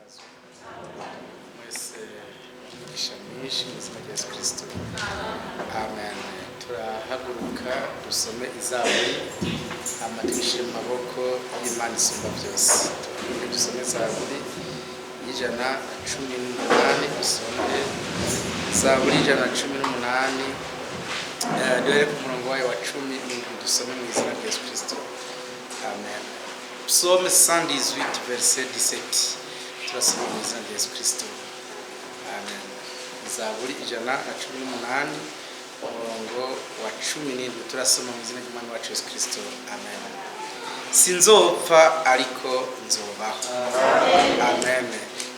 Ahimbazwe mwese. Imigisha myinshi mu izina rya Yesu Kirisito, amen. Turahaguruka dusome Izaburi, hama twishyire mu maboko y'Imana isumba byose. Tuhaguruke dusome Zaburi y'118. Dusome Zaburi y'118, duhere ku murongo wayo wa 17. Dusome mu izina rya Yesu Kirisito, amen. Psaume 118, verset 17. Turasoma mu izina rya Yesu Kirisito, amen. Zaburi 118, umurongo wa 17. Turasoma mu izina ry'Umwami wacu Yesu Kirisito, amen. Sinzopfa ariko nzobaho, amen,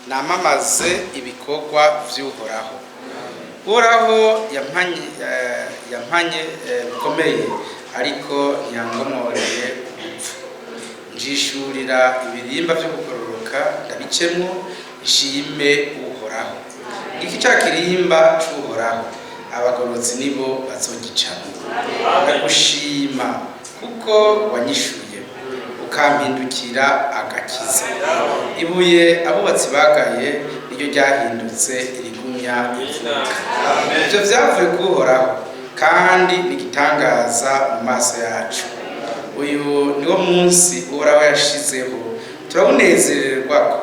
namamaze ibikorwa vy'Uhoraho. Uhoraho yampanye bikomeye, ariko ntiyangomoreye urupfu. Njishurira ibirimba vyo kugororoka, ndabicemwo, nshime Uhoraho. Iki ca kirimba c'Uhoraho, abagororotsi nibo bazogicamwo. Ndagushima kuko wanyishuye, ukampindukira agakiza. Ibuye abubatsi bagaye niryo ryahindutse irigumya imfuruka. Ivyo vyavuye ku Uhoraho, kandi ni igitangaza mu maso yacu. Uyu niwo munsi Uhoraho yashizeho, turawunezererwako,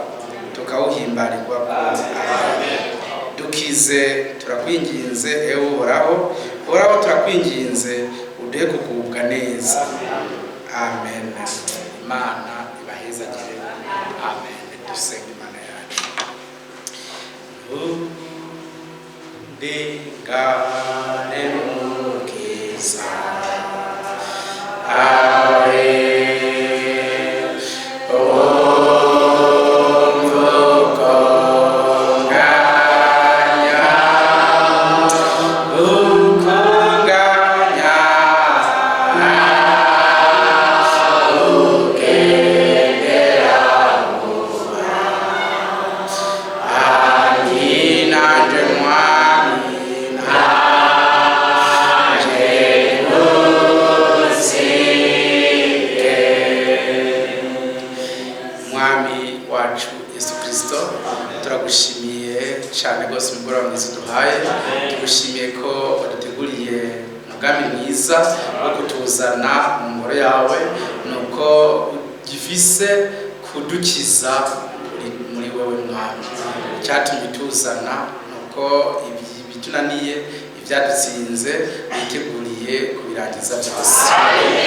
tukawuhimbarirwako. Amen. Dukize, turakwinginze, ewe Uhoraho. Uhoraho, turakwinginze, uduhe kugubwa neza. Amen. Imana ibahezagire, amen. Dusenga Imana yacu. Ndengane mukiza awe. Umvuko nganya ukunganya ugendera ani nanje mwami nanje ntusige. Mwami wacu Yesu Kirisito, turagushimiye cyane rwose umugoroba mwiza uduhaye. Tugushimiye ko waduteguriye umugambi mwiza wo kutuzana mu ngoro yawe, nuko ugifise kudukiza muri wewe. Mwami, icyatumye tuzana nuko ibitunaniye, ibyadutsinze, witeguriye kubirangiza byose.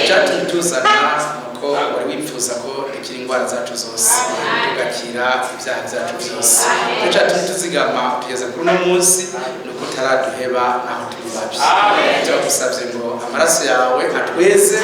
Icyatumye tuzana nuko wari wifuza ko dukira indwara zacu zose, tugakira ibyaha byacu byose. Icyo cyatumye tuzigama tugeza kuri uno munsi ni uko utaraduheba naho turi babi. Turagusabye ngo amaraso yawe atweze,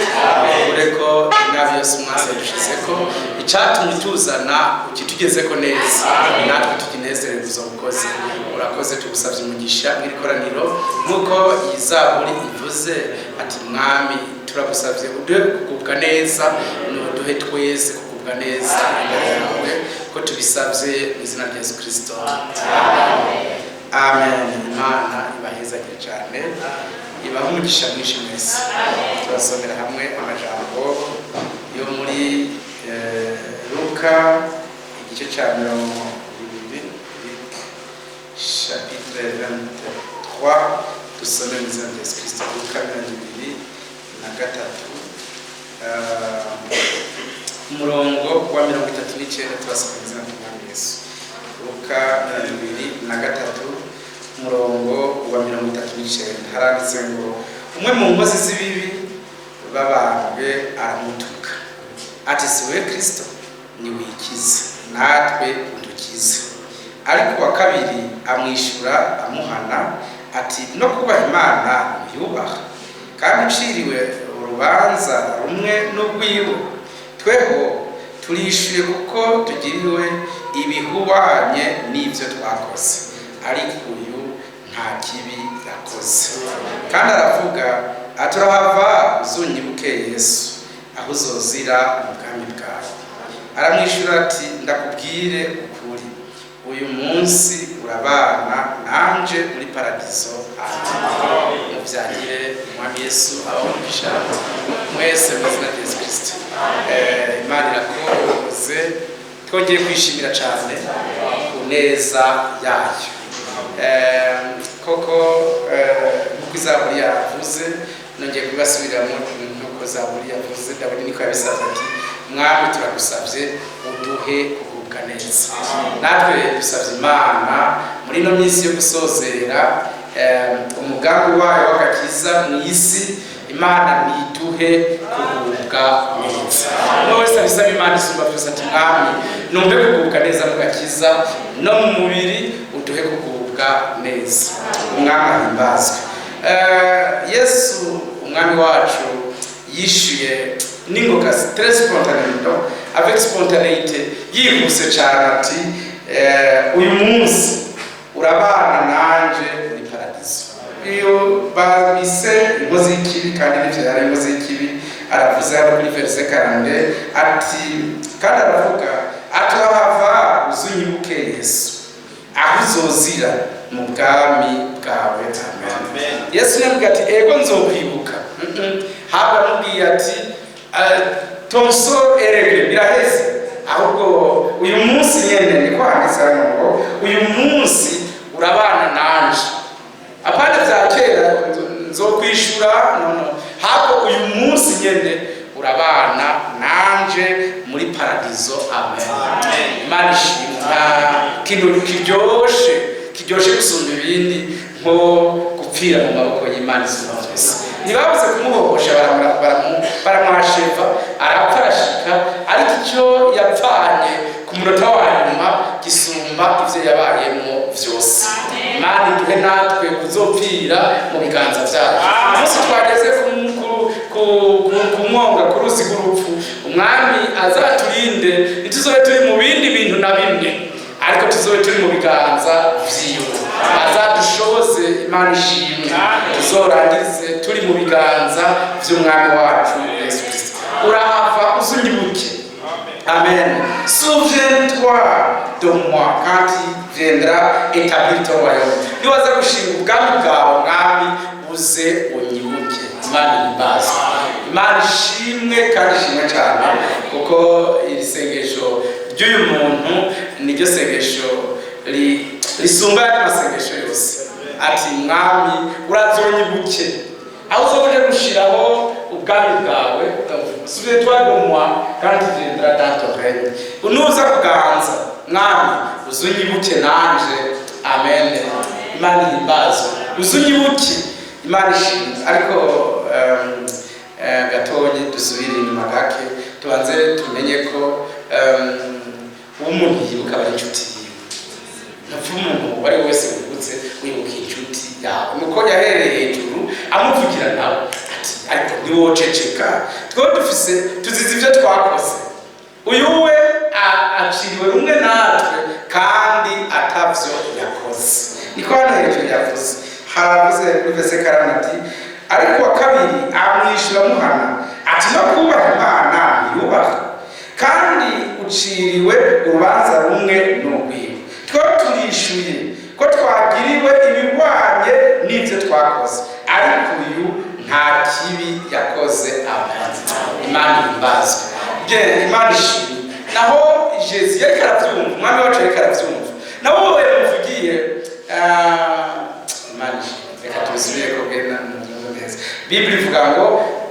ukure ko inabi yose umwansi yadushizeko. Icyatumye tuzana ukitugezeko neza, natwe tukinezererwa uzo bukoze. Urakoze. Tugusabye umugisha mw'iri koraniro, nk'uko iyi zaburi ivuze ati: "Mwami, turagusabye uduhe kugubwa neza." Nuduhe twese kugubwa neza imbere yawe, ko tubisabye mu izina rya Yesu Kirisito, amen. Imana ibahezagire cyane, ibahe umugisha mwinshi mwese. Turasomera hamwe amajambo yo muri Luka, igice cya 20, Luc chapitre 23. Dusome mu izina rya Yesu Kirisito. Luka 23, umurongo wa 39. Turasoma mu izina ry'Umwami Yesu. Luka 23, umurongo wa 39, haranditse ngo: "Umwe mu nkozi z'ibibi babambwe aramutuka ati: 'Si we Kristo? Niwikize, natwe udukize.' Ariko uwa kabiri amwishyura amuhana ati: 'No kubaha Imana ntiyubaha, kandi uciriwe urubanza rumwe n'urwiwe? Tweho turishyuye, kuko tugiriwe ibihuwanye n'ibyo twakoze, ariko uyu nta kibi yakoze.' Kandi aravuga ati: 'Urahava uzunyibuke, Yesu, aho uzozira mu bwami bwawe.' Aramwishyura ati: 'Ndakubwire ukuri, uyu munsi urabana nanje muri paradizo.' Amen." Mubyagire. Umwami Yesu abamugisha mwese mu izina rya Yesu Kirisito. Imana irakoze, twongeye kwishimira cyane. Neza yayo. Koko nkuko Izaburi yavuze, nongeye kubibasubiramo, nkuko Zaburi yavuze, Dawidi niko yabisabye ati: "Mwami, turagusabye uduhe kugubwa neza." Natwe dusabye Imana muri ino minsi yo gusozera umugambi wayo w'agakiza mu isi, Imana niduhe kugubwa neza. Umwe wese abisaba Imana Isumba Byose ati: "Mwami, numve kugubwa neza mu gakiza no mu mubiri, uduhe kugubwa neza." Umwami ahimbazwe. Yesu Umwami wacu yishuye n'ingoga, très spontanément, avec spontanéité, yihuse cyane ati: "Uyu munsi urabana nanje muri paradiso." Iyo babise inkozi y'ikibi, kandi n'ivyo yari inkozi y'ikibi, aravuze hano kuri verset 42 ati, kandi aravuga ati: "Ahava uzunyibuke Yesu, aho uzozira mu bwami bwawe." Amen. Yesu yamubwiye ati: "Ego, nzokwibuka." Habwo amubwiye ati: "Ton sort est réglé, biraheze." Ahubwo uyu munsi nyene, niko handitse hano ngo: "Uyu munsi urabana nanje." Apana vya kera, nzokwishura, no. Habwo uyu munsi nyene urabana nanje muri paradizo. Amen. Imana ishimwe. Nta kintu kiryoshe gusumba ibindi nko gupfira mu maboko y'Imana Isumba Byose. Ntibabuze kumuhohosha, baramwasheva, arapfa, arashika, ariko icyo yapfanye ku munota wa nyuma gisumba ivyo yabayemo vyose. Imana iduhe natwe kuzopfira mu biganza vyayo. Umunsi twageze ku mwonga, ku ruzi rw'urupfu, Umwami azaturinde ntituzobe turi mu bindi bintu na bimwe, ariko tuzobe turi mu biganza vyiwe. Azadushoboze. Imana ishimwe. Tuzorangize turi mu biganza vy'Umwami wacu Yesu Kristo. Urahava uzunyibuke. Amen. Souviens-toi de moi quand tu viendras établir ton royaume. Niwaza gushinga ubwami bwawe, Mwami, uze unyibuke. Imana ihimbazwe. Imana ishimwe kandi ishimwe cyane, kuko iri sengesho ry'uyu muntu niryo sengesho risumba ayandi masengesho yose. Ati: "Mwami, urazonyibuke aho uzoje gushiraho ubwami bwawe." Souviens-toi de moi quand tu viendras dans ton règne. Unuza kuganza, Mwami, uzunyibuke nanje. Amen. Imana ihimbazwe. Uzunyibuke. Imana ishimwe. Ariko gatonyi dusubire inyuma gake, tubanze tumenye ko uwo umuntu yibuka aba ari inshuti yiwe. Ntapfa umuntu uwo ari we wese wibutse, wibuka inshuti yawe. Nuko yahereye hejuru amuvugira nawe ati: "Ariko ntiwoceceka, twe dufise tuzize ibyo twakoze, uyu we aciriwe rumwe natwe kandi atavyo yakoze." Niko hano hejuru yavuze. Haravuze kuri verset 40 ati: "Ariko uwa kabiri amwishyura amuhana ati: 'No kubaha Imana ntiyubaha, kandi uciriwe urubanza rumwe n'urwiwe? Twe turishuye ko twagiriwe ibihwanye n'ibyo twakoze, ariko uyu nta kibi yakoze.'" Amen. Imana ihimbazwe. Bien, Imana ishimwe. Naho Jésus yariko aravyumva, Umwami wacu yariko aravyumva, nawe wowe yamuvugiye. Imana ishimwe. Reka tubisubire ko bwena neza. Bible ivuga ngo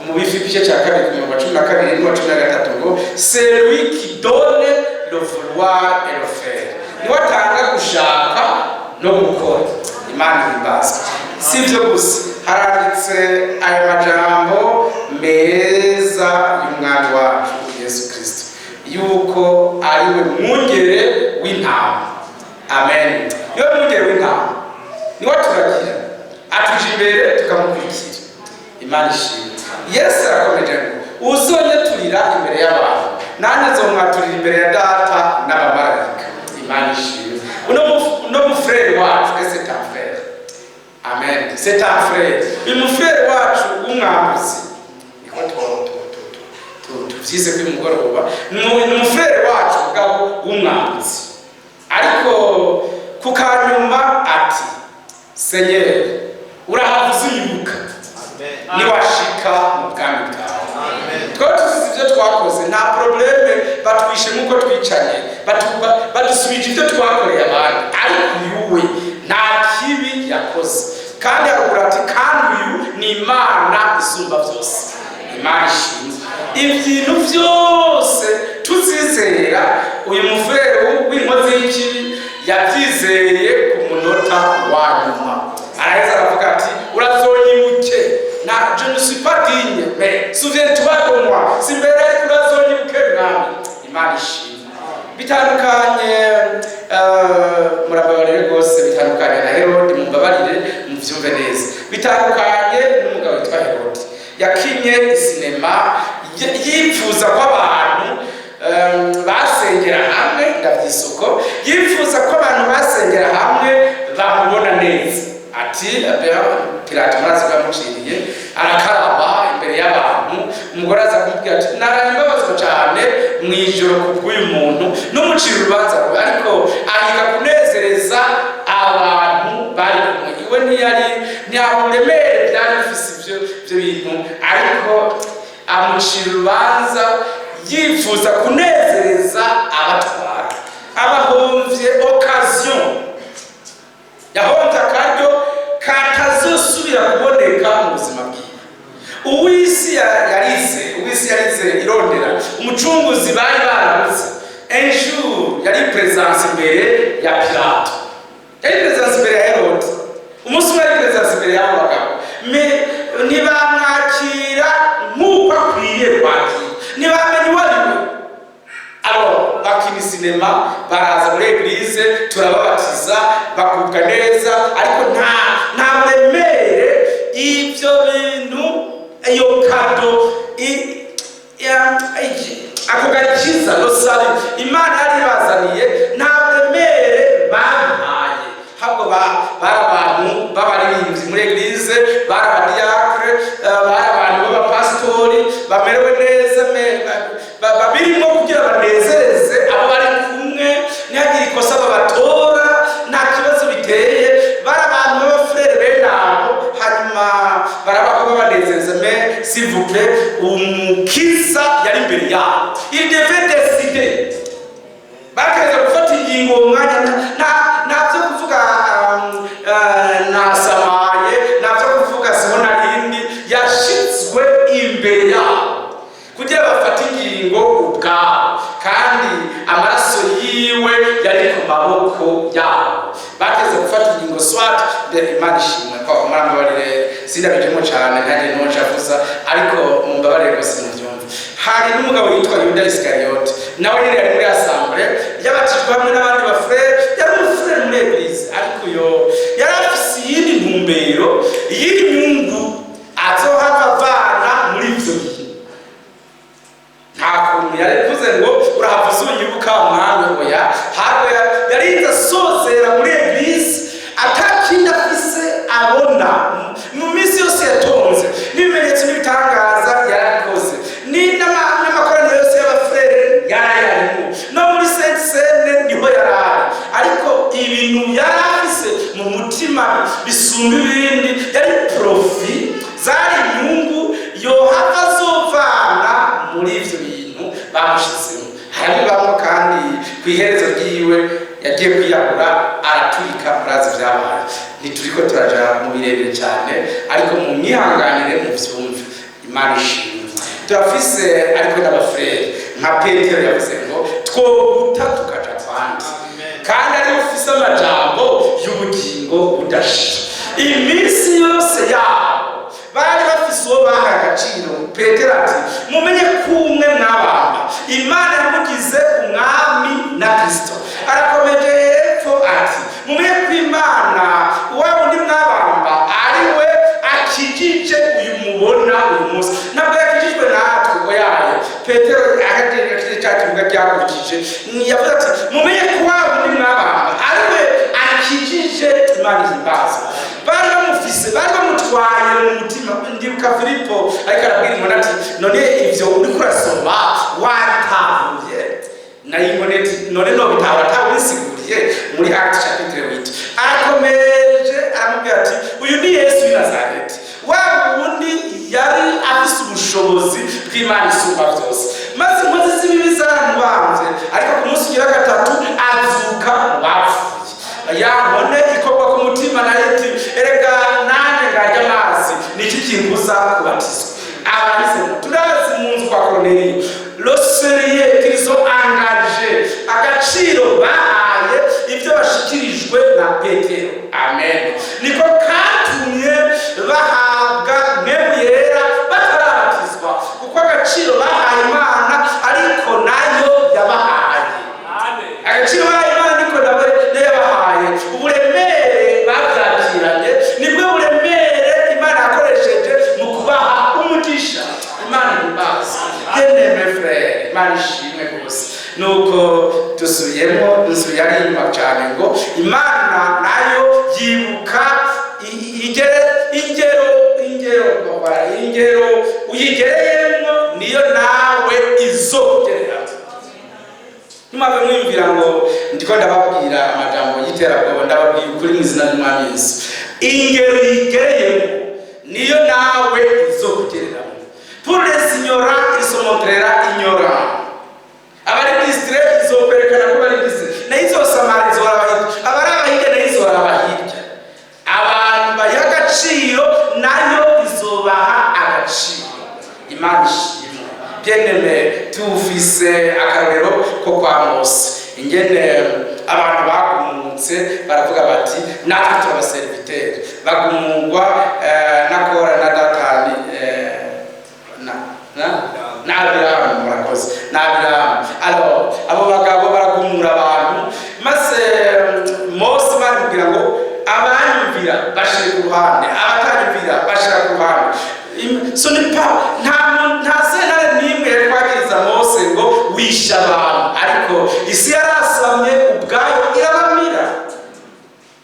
mu Bifilipi igice cya 2, ku murongo wa 12 n'uwa 13 ngo: "C'est lui qui donne le vouloir et le faire." Niwe atanga gushaka no gukora. Imana ihimbazwe. Si ibyo gusa, haranditse aya majambo meza y'Umwami wacu Yesu Kirisito, yuko ari we mwungere w'intama. Amen. Niwe mwungere w'intama, niwe aturagira, atuja imbere tukamukurikira. Imana ishimwe. Yesu arakomeje ngo: "Uzonyaturira imbere y'abantu, nanjye nzomwaturira imbere ya Data n'abamarayika." Imana ishimwe. Uno mufrère wacu, c'est un frère. Amen. C'est un frère. Uyu mufrère wacu w'umwambuzi, niko tuvyize kuri mugoroba, ni umufrère wacu mugabo w'umwambuzi. Ariko ku kanyuma ati: "Seigneur, urahava uzinyibuka niwashika mu bwami bwawe." Twaba tuzize ibyo. Twakoze nta problème, batwishe nk'uko twicanye, badusubije ibyo twakoreye abandi, ariko uyu we nta kibi yakoze." Kandi haruguru ati: "Kandi uyu ni Imana isumba byose." Imana ishimwe. Ibintu byose tuzizera, uyu mufurere w'inkozi y'ikibi yabyizeye ku munota wa nyuma. Araheza aravuga ati: "Urazonyibuke, na je ne suis pas digne, mais souviens-toi de moi, simbere, ariko urazonyibuke, Mwami." Imana ishimwe. Bitandukanye, murababarire rwose, bitandukanye na Herodi. Mumbabarire, muvyumve neza, bitandukanye n'umugabo witwa Herodi yakinye isinema yipfuza ko abantu basengera hamwe, ndavyisuko, yifuza ko abantu basengera hamwe bamubona neza. Ati Pilato, murazi ko yamuciriye, arakaraba imbere y'abantu. Umugore aza kumubwira ati: "Naraye mbabazwa cyane mu ijoro kubw'uyu muntu, n'umucira urubanza rubi." Ariko ahiga kunezereza abantu bari kumwe iwe. Ntiyari, nta buremere byari bifise ibyo bintu, ariko amucira urubanza yifuza kunezereza abatwara. Abahomvye occasion, yahombye akaryo katazosubira kuboneka mu buzima bwiwe. Uw'isi yarize, uw'isi yarize irondera umucunguzi bari barabuze. Un jour yari présence imbere ya Pilato, yari présence imbere ya Herode. Umunsi umwe yari présence imbere y'abo bagabo, mais ntibamwakira nk'uko akwiriye kwakira, ntibamenye uwo ari we. Alors bakina sinema, baraza muri église, turababatiza, bagubwa neza, ariko nta buremere ibyo bintu, iyo cadeau, ako gakiza, le salut Imana yari ibazaniye, nta buremere babihaye. Ahubwo bari abantu b'abaririmbyi muri église, bari abadiacre, bari abantu b'abapasitori bamerewe neza, babirimo kugira banezereze abo bari kumwe, ntihagire ikosa babatora, nta kibazo biteye. Bari abantu b'abafurere bene abo, hanyuma barabaho babanezereza. Mais s'il vous plaît, umukiza yari imbere yabo, il devait décider. Bakeza gufata ingingo uwo mwanya. Nta byo kuvuga nasamaye, nta byo kuvuga siho narindi. Yashizwe imbere yabo kugira bafate ingingo ubwabo, kandi amaraso yiwe yari ku maboko yabo. Bateze gufata ingingo soit de. Imana ishimwe ko murambabarire, sindabijemo cyane, ntange nonje avuza, ariko mumbabarire rwose mubyumve. Hari n'umugabo yitwa Yuda Isikariyote, nawe nyine yari muri assemblée, yabatijwe hamwe n'abandi bafurere, yari umufurere muri église, ariko yo yari afise iyindi ntumbero y'inyungu azohava avana muri ivyo bintu. Nta kuntu yarivuze ngo: "Urahava uzunyibuka, Mwami." Oya, ntabwo yarinze asozera muri église atakindi afise abona. Mu minsi yose yatonze, n'ibimenyetso n'ibitangaza yarabikoze, n'amakoraniro yose y'abafurere yarayarimo, no muri Sainte Cène niho yarari, ariko ibintu yari afise mu mutima bisumba ibindi yari profit, zari inyungu yohava azovana muri ivyo bintu bamushizemo. Harabibamwo, kandi ku iherezo ryiwe yagiye kwiyahura, araturika. Murazi vyabaye, ntituriko turaja mu birebire cyane, ariko mu mwihanganire muvyumve. Imana ishimwe. Turafise ariko n'abafurere nka Petero yavuze ngo: "Twoguta tukaja kwandi, kandi ariwe ufise amajambo y'ubugingo budashira?" Iminsi yose yabo bari bafise uwo bahaye agaciro. Petero ati: "Mumenye ko umwe mwabamba, Imana yamugize umwami na Kristo." Arakomeje hepfo ati: "Mumenye ko Imana wa wundi mwabamba ari we akijije uyu mubona uyu munsi. Ntabwo yakijijwe natwe, oyaye." Petero ahajeje cya kivuga ryakurikije, yavuze ati: "Mumenye ko wa wundi mwabamba ari we akijije." Imana ihimbaza. Bari bamufise, bari bamutwaye mu mutima. Ndibuka Filipo ariko arabwira inkoni ati: "None ivyo uriko urasoma wabitahuye?" Nayo inkoni ati: "None nobitahura atawinsiguriye?" Muri Acte chapitre 8 arakomeje aramubwira ati: "Uyu ni Yesu w'i Nazareti, wa wundi yari afise ubushobozi bw'Imana isumba byose." Maze inkozi z'ibibi zaramubambye, ariko ku munsi ugira gatatu azuka mu bapfuye. Ya nkone ikorwa ku mutima nayo iti: "Erega nanjye ngarya amazi, niki kimbuza kubatizwa?" Abahisemo turazi mu nzu kwa Koroneliyo, le sérieux qu'ils ont engagé, agaciro bahaye ibyo bashikirijwe na Petero, amen, niko katumye bahabwa Mpwemu Yera batarabatizwa, kuko agaciro bahaye Imana ariko nayo yabahaye. Agaciro bahaye Imana niko nawe nayo yabahaye. Uburemere babyakiranye nibwo buremere Imana yakoresheje mu kubaha umugisha. Imana ihimbaza. Bien-aimés frères, Imana ishimwe rwose. Nuko dusubiyemo, dusubiye ari inyuma cyane ngo Imana nayo yibuka igere ingero ingero ingero uyigereyemo niyo nawe izogereramo. Ntimwave mwiyumvira ngo ndiko ndababwira amajambo y'iterabwoba. Ndababwira ukuri mu izina ry'Umwami Yesu: ingero uyigereyemo niyo nawe izokugereramo. Pour les ignorants, il se montrera ignorant. Abari distraits, izokwerekana ko bari distraits, nayo izosamara, izoraba hirya. Abari abahinga, nayo izoraba hirya. Abantu bayiha agaciro, nayo izobaha agaciro. Imana ishimwe. Bien-aimés, tufise akarorero ko kwa Mose, ingene abantu bagumutse baravuga bati: "Natwe turaba serviteurs." Bagumugwa na Kora na Datani na Abiramu. Murakoze, na Abiramu. Alors abo bagabo baragumura abantu, maze Mose baramubwira ngo: "Abanyumvira bashire ku ruhande, abatanyumvira bashira ku ruhande." Ce n'est pas nta sentare n'imwe yari kwagiriza Mose ngo wishe abantu, ariko isi yarasamye ubwayo irabamira.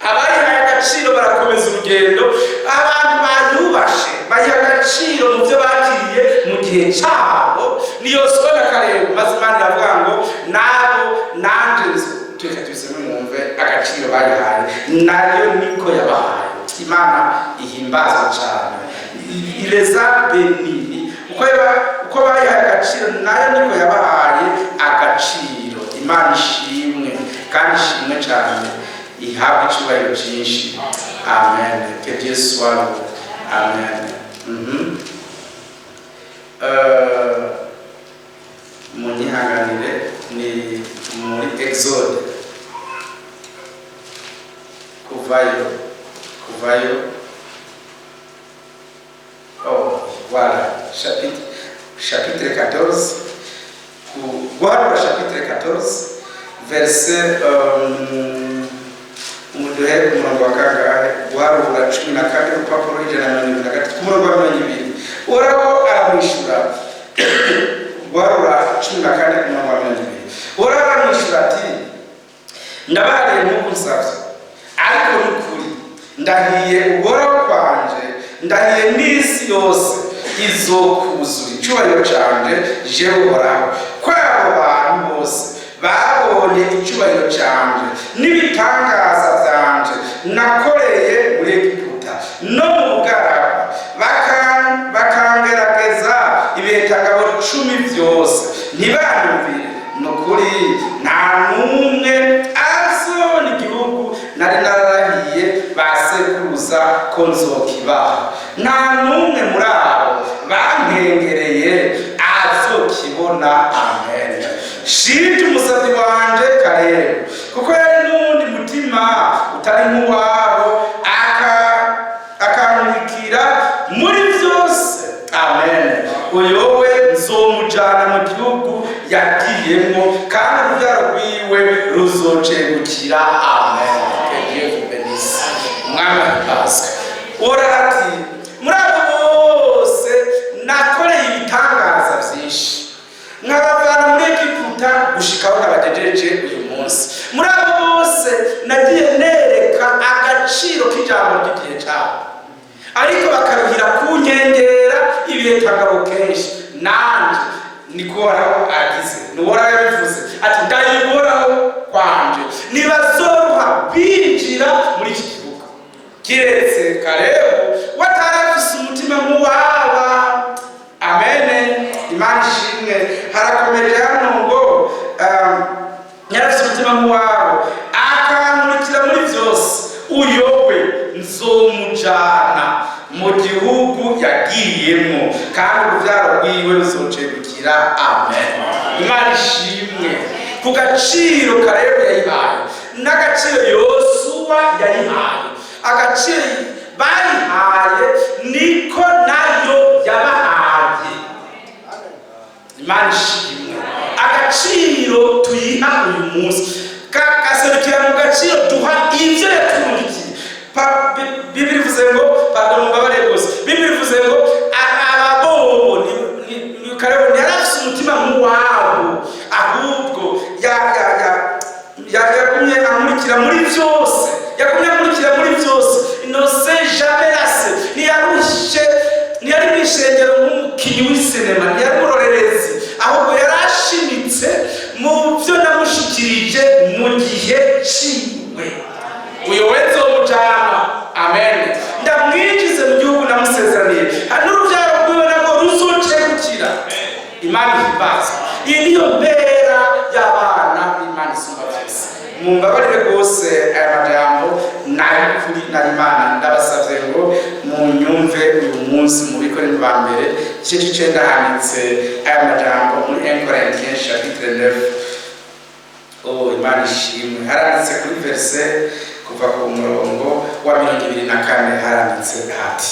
Abayihaye agaciro barakomeza urugendo. Abantu bayubashe, bayiha agaciro mu byo bakiriye mu gihe cyabo, niyo na Karebu. Maze Imana iravuga ngo: "Nabo nanje." Reka tubisome mwumve agaciro bayihaye, nayo niko yabahaye. Imana ihimbazwa cyane. Il les a bénis. Uko bayihaye agaciro, nayo niko yabahaye agaciro. Imana ishimwe kandi ishimwe cyane, ihabwe icyubahiro cyinshi. Amen. Que Dieu soit loué. Amen. Munyihanganire, ni muri Exode, Kuvayo. Oh, voilà, chapitre 14, guharura chapitre 14 verset muduhe ku murongo wa kangahe? Guharura 14, urupapuro 173, ku murongo wa 20. Uhoraho aramwishyura. Guharura 14 ku murongo wa 20. Uhoraho aramwishyura ati: "Ndabahariye nk'uko unsabye, ariko n'ukuri ndahiye uhoraho kwanje, ndahiye n'isi yose izokuzura icyubahiro canje jewe Uhoraho, ko abo bantu bose babonye icyubahiro canje n'ibitangaza vyanje nakoreye muri Egiputa no mu bugaragwa, bakangerageza ibihekangabo 10 vyose, ntibanyumvire, ni ukuri nta n'umwe azobona igihugu nari nararahiye ba sekuruza ko nzokibaha. Nta n'umwe muri abo bankengereye azokibona." Amen. Shije umusatsi wanje Karebu, kuko yari n'uwundi mutima utari nk'uwabo, akankurikira muri byose. Amen. Uyu we nzomujana mu gihugu yagiyemo, kandi urubyaro rwiwe ruzocegukira. Amen. Que Dieu vous bénisse. Umwami ahimbazwe. Uhoraho ati: "Muri abo bose nakoreye ibitangaza byinshi, nkabavana muri Egiputa gushikaho nabagejeje uyu munsi, muri abo bose nagiye nereka agaciro k'ijambo ry'igihe cyabo, ariko bakaruhira kunkengera ibihekangabo kenshi, nanje niko Uhoraho agize, ni Uhoraho yabivuze ati: 'Ndayihoraho kwanje, ntibazoroha binjira muri iki gihugu, kiretse Karebu watarafise umutima nk'uwaba.'" Amen. Imana ishimwe. Hari akomantere Gihugu yagiyemo, kandi urubyaro rwiwe ruzocegukira. Amen. Imana ishimwe ku gaciro Kalebu yayihaye n'agaciro Yosuwa yayihaye. Agaciro bayihaye niko nayo yabahaye. Imana ishimwe. Agaciro tuyiha uyu munsi kaserukira mu gaciro duha ibyo yatumurikiye. Bibiri ivuze ngo, pardon, mubabare rwose, Bibiri ivuze ngo ababobo ni Kalebu ntiyari afise umutima nk'uwabo, ahubwo yagumye amurikira muri byose, yagumye amurikira muri byose. Ne s'est jamais lassé. Ntiyarushe, ntiyari mu ishengero nk'umukinnyi w'isinema, ntiyari umurorerezi, ahubwo yari ashimitse mu byo namushikirije mu gihe ciwe. Uyo wese mujana, amen, ndamwinjize mu gihugu namusezeraniye, n'urubyaro rwiwe narwo ruzocegukira. Imana ihimbazwe. Iyi niyo mpera y'abana b'Imana isumba byose. Mumbabarire rwose, aya majambo nay'ukuri n'Imana. Ndabasabye ngo munyumve uyu munsi. Mu Bikorinto ba mbere igice c'icenda handitse aya majambo, muri 1 Corinthiens chapitre 9. Oh, Imana ishimwe. Haranditse kuri verset, kuva ku murongo wa 24, haranditse hati: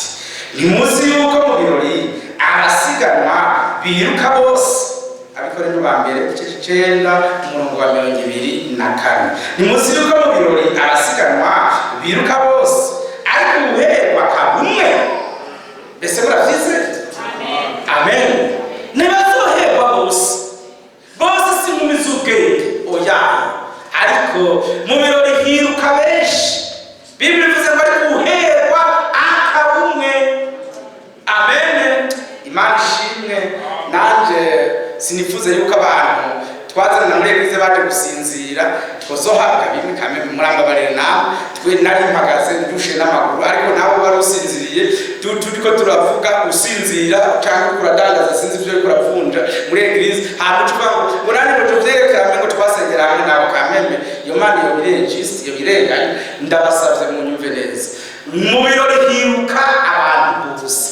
"Ntimuzi yuko mu birori abasiganwa biruka bose?" Abikorinto ba mbere igice c'icenda, umurongo wa 24: "Ntimuzi yuko mu birori abasiganwa biruka bose, ariko uwuherwa akaba umwe?" Mbese muravyizeye? Amen. Ntibazoherwa bose. Bose si inkumi z'ubwenge, oya. Ariko mu birori hiruka benshi, Bibiri ivuze ngo ariko uherwa akaba umwe. Amen. Imana ishimwe. Nanje sinifuza yuko abantu twazana muri église baje gusinzira twozohabwa bimwe kame. Murambabarire, nawe twe nari mpagaze ndushe n'amaguru, ariko nawe wari usinziriye. Turiko turavuga usinzira cyangwa uriko uradandaza, sinzi ibyo uriko uravunja muri église. Hanyuma uca uvuga ngo nani, ngo tuvyerekane ngo twasengera hamwe nawe. Kameme iyo Mana iyo birenjisi, iyo birenganye. Ndabasavye munyumve neza. Mu birori hiruka abantu bose,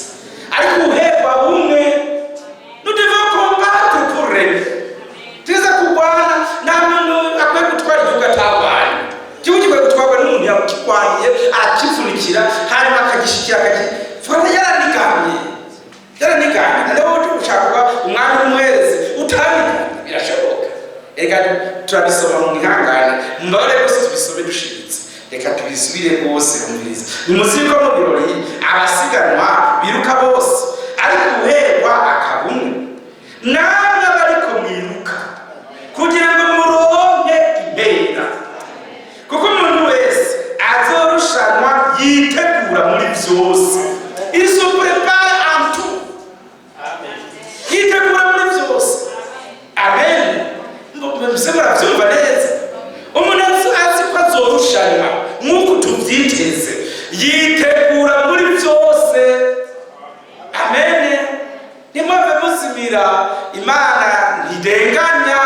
ariko uherwa bumwe. Nous devons combattre pour régner. Tuza kurwana. Nta muntu akwiye gutwara igihugu atagwanye. Igihugu gikwiye gutwarwa n'umuntu yakirwaniye, arakivunikira, hanyuma akagishikira, akagifata yaranigamye, yaranigamye. Noneho uje ushaka kuba umwami n'umuherezi utanigamye, birashoboka? Reka turabisoma mu ihangane, mubabare rwose, tubisome dushiritse. Reka tubisubire rwose. Umviriza: "Nimuzi ko mu birori abasiganwa biruka bose, ariko uherwa akaba umwe? Namwe bariko mwiruka kugira ngo muronke impera. Kuko umuntu wese azorushanwa yitegura muri byose." Il se prépare en tout. Yitegura muri byose. Amen. Mbese murabyumva neza? Umuntu azi ko azorushanwa nk'uko tubyiteze, yitegura muri byose. Amen. Ntimwave muzimira. Imana ntirenganya,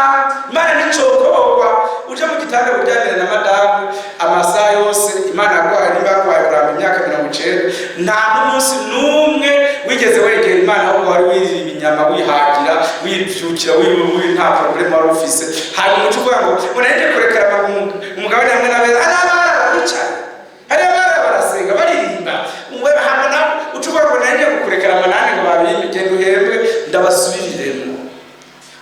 Imana nticokorwa. Uje mu gitanda uryamire na madamu amasaha yose Imana yaguhaye, nimba yaguhaye kuramba imyaka 90, nta n'umunsi n'umwe wigeze wegera Imana, ahubwo wari wirira ibinyama, wihagira, wibyukira, wiwe, nta problème wari ufise. Hanyuma uca uvuga ngo nanjye kurekera umugabane hamwe n'abera. Hari abara bicaye, hari abara barasenga, baririmba, hamwe nawe uca uvuga ngo nanjye kukurekera amanani, ngo babimpe, genda uhembwe. Ndabasubiriremo: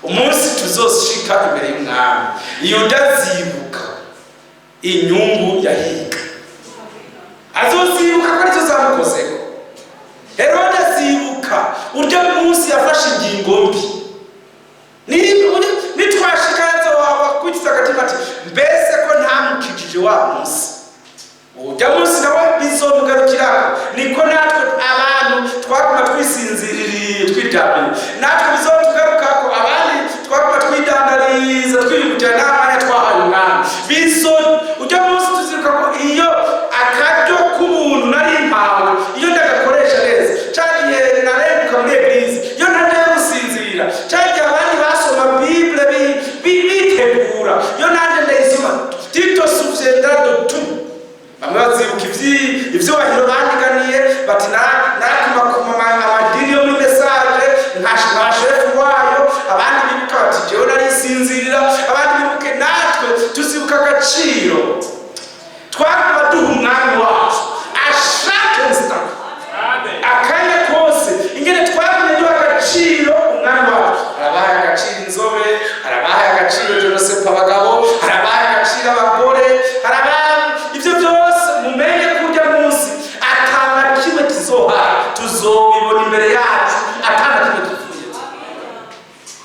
umunsi tuzoshika imbere y'Umwami, Yuda azibuka inyungu yahiga, azozibuka ko arizo zamukozeko. Herode azibuka urya munsi yafashe ingingo mbi. Nitwashika waba kwitsa agatima ati: "Mbese ko ntamukijije wa munsi?" Urya munsi nawe bizomugarukirako. Niko natwe abantu twaguma twisinziririye, twiryamiye, natwe bizotugarukako. Abandi twaguma twidandariza, twiyumvira, nta mwanya twahaye Umwami. Bizo urya munsi tuziruka ko iyo akaryo k'ubuntu nari mpawe, iyo ndagakoresha neza, ca gihe narenguka muri église, iyo ntagiye gusinzira, ca gihe abandi basoma Bible bitegura, iyo nanjye ndayisoma. Tu te souviendras de tout. Bamwe bazibuka ivyubahiro bandiganiye, bati: "Narakumakuma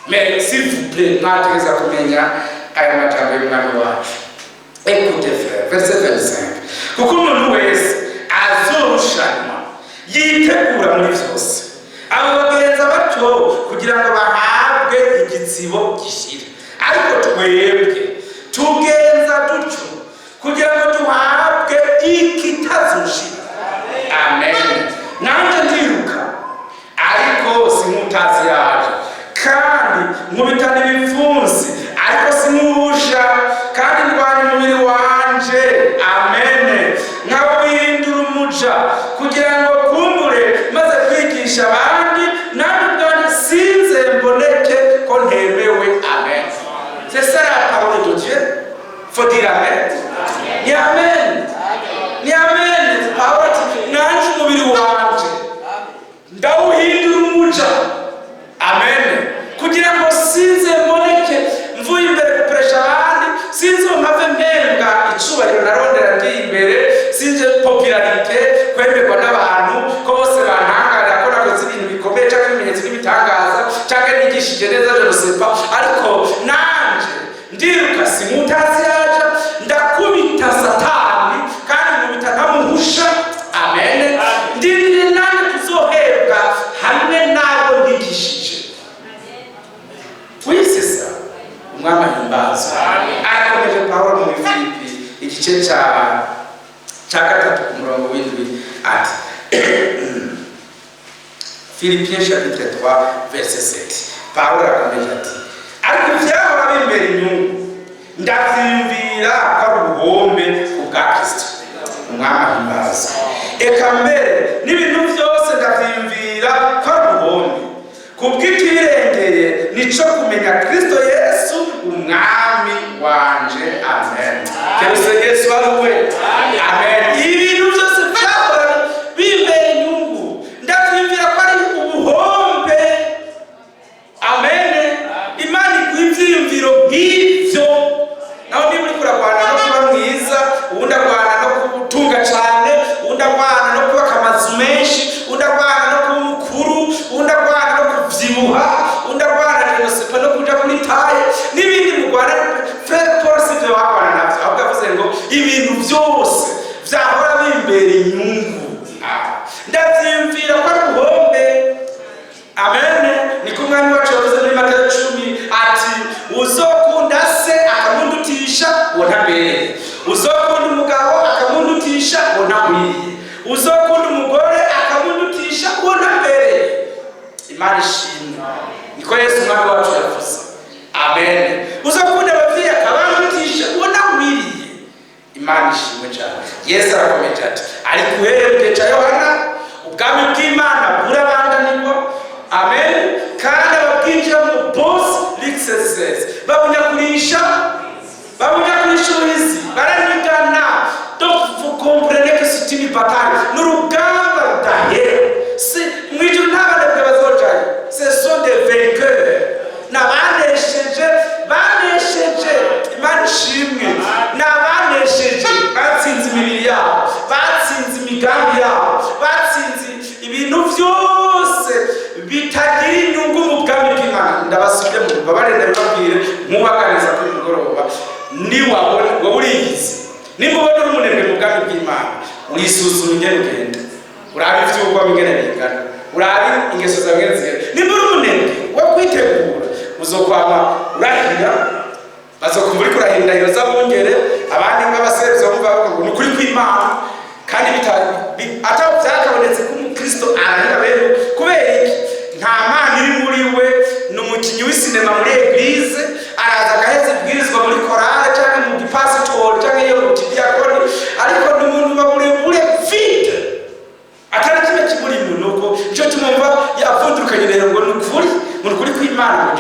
Mais s'il vous plaît, mwategeza kumenya aya majambo y'Umwami wacu. Écoutez, frère, verset 25: kuko umuntu wese azorushanwa yitegura muri vyose. Abo bagenza batyo kugira ngo bahabwe igitsibo gishira, ariko twebwe tugenza dutyo kugira ngo duhabwe ikitazoshira. Amen. Nanjye ndiruka, ariko sinkutazi yaje, kandi nkubitana ibipfunsi, ariko sinkubusha, kandi ndwanya umubiri wanje, amen, nkawuhindura umuja, kugira ngo kumbure maze kwigisha abandi, nanjye ubwanjye sinze mboneke ko ntemewe. Amen. C'est ça la parole de Dieu. Faut dire amen. Ni amen, ni amen. Pawulo ati: nanje umubiri wanje ndawuhindura umuja, amen, kugira ngo sinze mboneke mvuye imbere gukoresha abandi, sinze mpave mpembwa icubahiro narondera ngiye imbere, sinze popularité, kwemerwa n'abantu, ko bose bantangarira ko nakoze ibintu bikomeye cyangwa ibimenyetso n'ibitangaza cyangwa nigishije neza, je ne sais pas. Ariko nanje ndiruka sinkutazi yaja, ndakubita Satani kandi nkubita ntamuhusha. Amen. Ndindiriye nanjye kuzohembwa hamwe n'abo nigishije. Oui, c'est ça. Umwami ahimbazwa. Arakomeje Pawulo mu Filipi igice cya 3 ku murongo w'7 ati, Philippiens chapitre 3 verset 7, Pawulo arakomeje ati: ariko ivyahora bimbera inyungu ndavyiyumvira ko ari ubuhombe ku bwa Kristo. Umwami ahimbazwa. Eka mbere n'ibintu byose ndavyiyumvira ko ari ubuhombe kubw'ikirengeye, nico kumenya Kristo Yesu Umwami wanje. Amen. Kristo Yesu ari we. Amen. Ibintu byose byahora bimbera inyungu ndavyiyumvira ko ari ubuhombe. Amen. Imana iguha ivyiyumviro nk'ivyo. Naho niba uriko uragwana no kuba mwiza, uwundi agwana no gutunga cane, uwundi agwana no kubaka amazu menshi, uwundi agwana no kuba umukuru, uwundi agwana no kuvyibuha, uwundi agwana, je ne sais pas, no kuja kuri taille n'ibindi mugwana. Frère Paul sivyo bagwana navyo, ahubwo avuze ngo ibintu vyose vyahora bimbera inyungu, ndavyiyumvira ko ari ubuhombe. Amen. Niko Umwami wacu yavuze muri Matayo 10 ati: uzokunda se akamundutisha, uwo ntambereye; uzokunda umugabo akamundutisha, uwo ntakwiriye; uzokunda umugore akamundutisha, uwo ntambereye. Imana ishimwe. Niko Yesu Umwami wacu yavuze. Amen. Uzokunda ababyeyi akabandutisha, uwo ntakwiriye. Imana ishimwe cyane. Yesu arakomeje ati: ariko uhereye mu gihe cya Yohana ubwami bw'Imana burabandanirwa, amen, kandi ababwinjiramo bose likisesesi babunyakurisha ubuhizi, baranigana. Donc vous comprenez que c'est une bataille, ni urugamba rudahera. Si mu ijuru nta banebwe bazojayo, ce sont des vainqueurs, ni abanesheje, banesheje. Imana ishimwe. Ni abanesheje, batsinze imibiri yabo, batsinze imigambi yabo, batsinze ibintu byose bitagira inyungu mu bwami bw'Imana. Ndabasubye mu mbabare, ndabibabwire nk'uwaganiza kuri mugoroba: niwabona wowe uriyizi, nimba ubona uri umunebwe mu bwami bw'Imana, urisuzuma ingene ugenda, urabe ivyugwa ingene bingana, urabe ingeso zawe ingene zigenda. Nimba uri umunebwe wo kwitegura, uzokwama urahira, bazokumva uriko urahira indahiro z'abungere, abandi nk'abaseruza bumva bavuga ngo ni ukuri kw'Imana, kandi ataba byakabonetse ko umukristo arahira bene. Kubera iki? Nta Mana iri muri we. Ni umukinnyi w'isinema muri église, araza agaheza ibwirizwa muri korale cyangwa mu gipasitori cyangwa iyo mu kidiyakoni, ariko ni umuntu baburebure vide, atari kimwe kimurimo. Nuko nicyo tumumva yapfundurukanye rero ngo ni ukuri, ngo ni ukuri kw'Imana,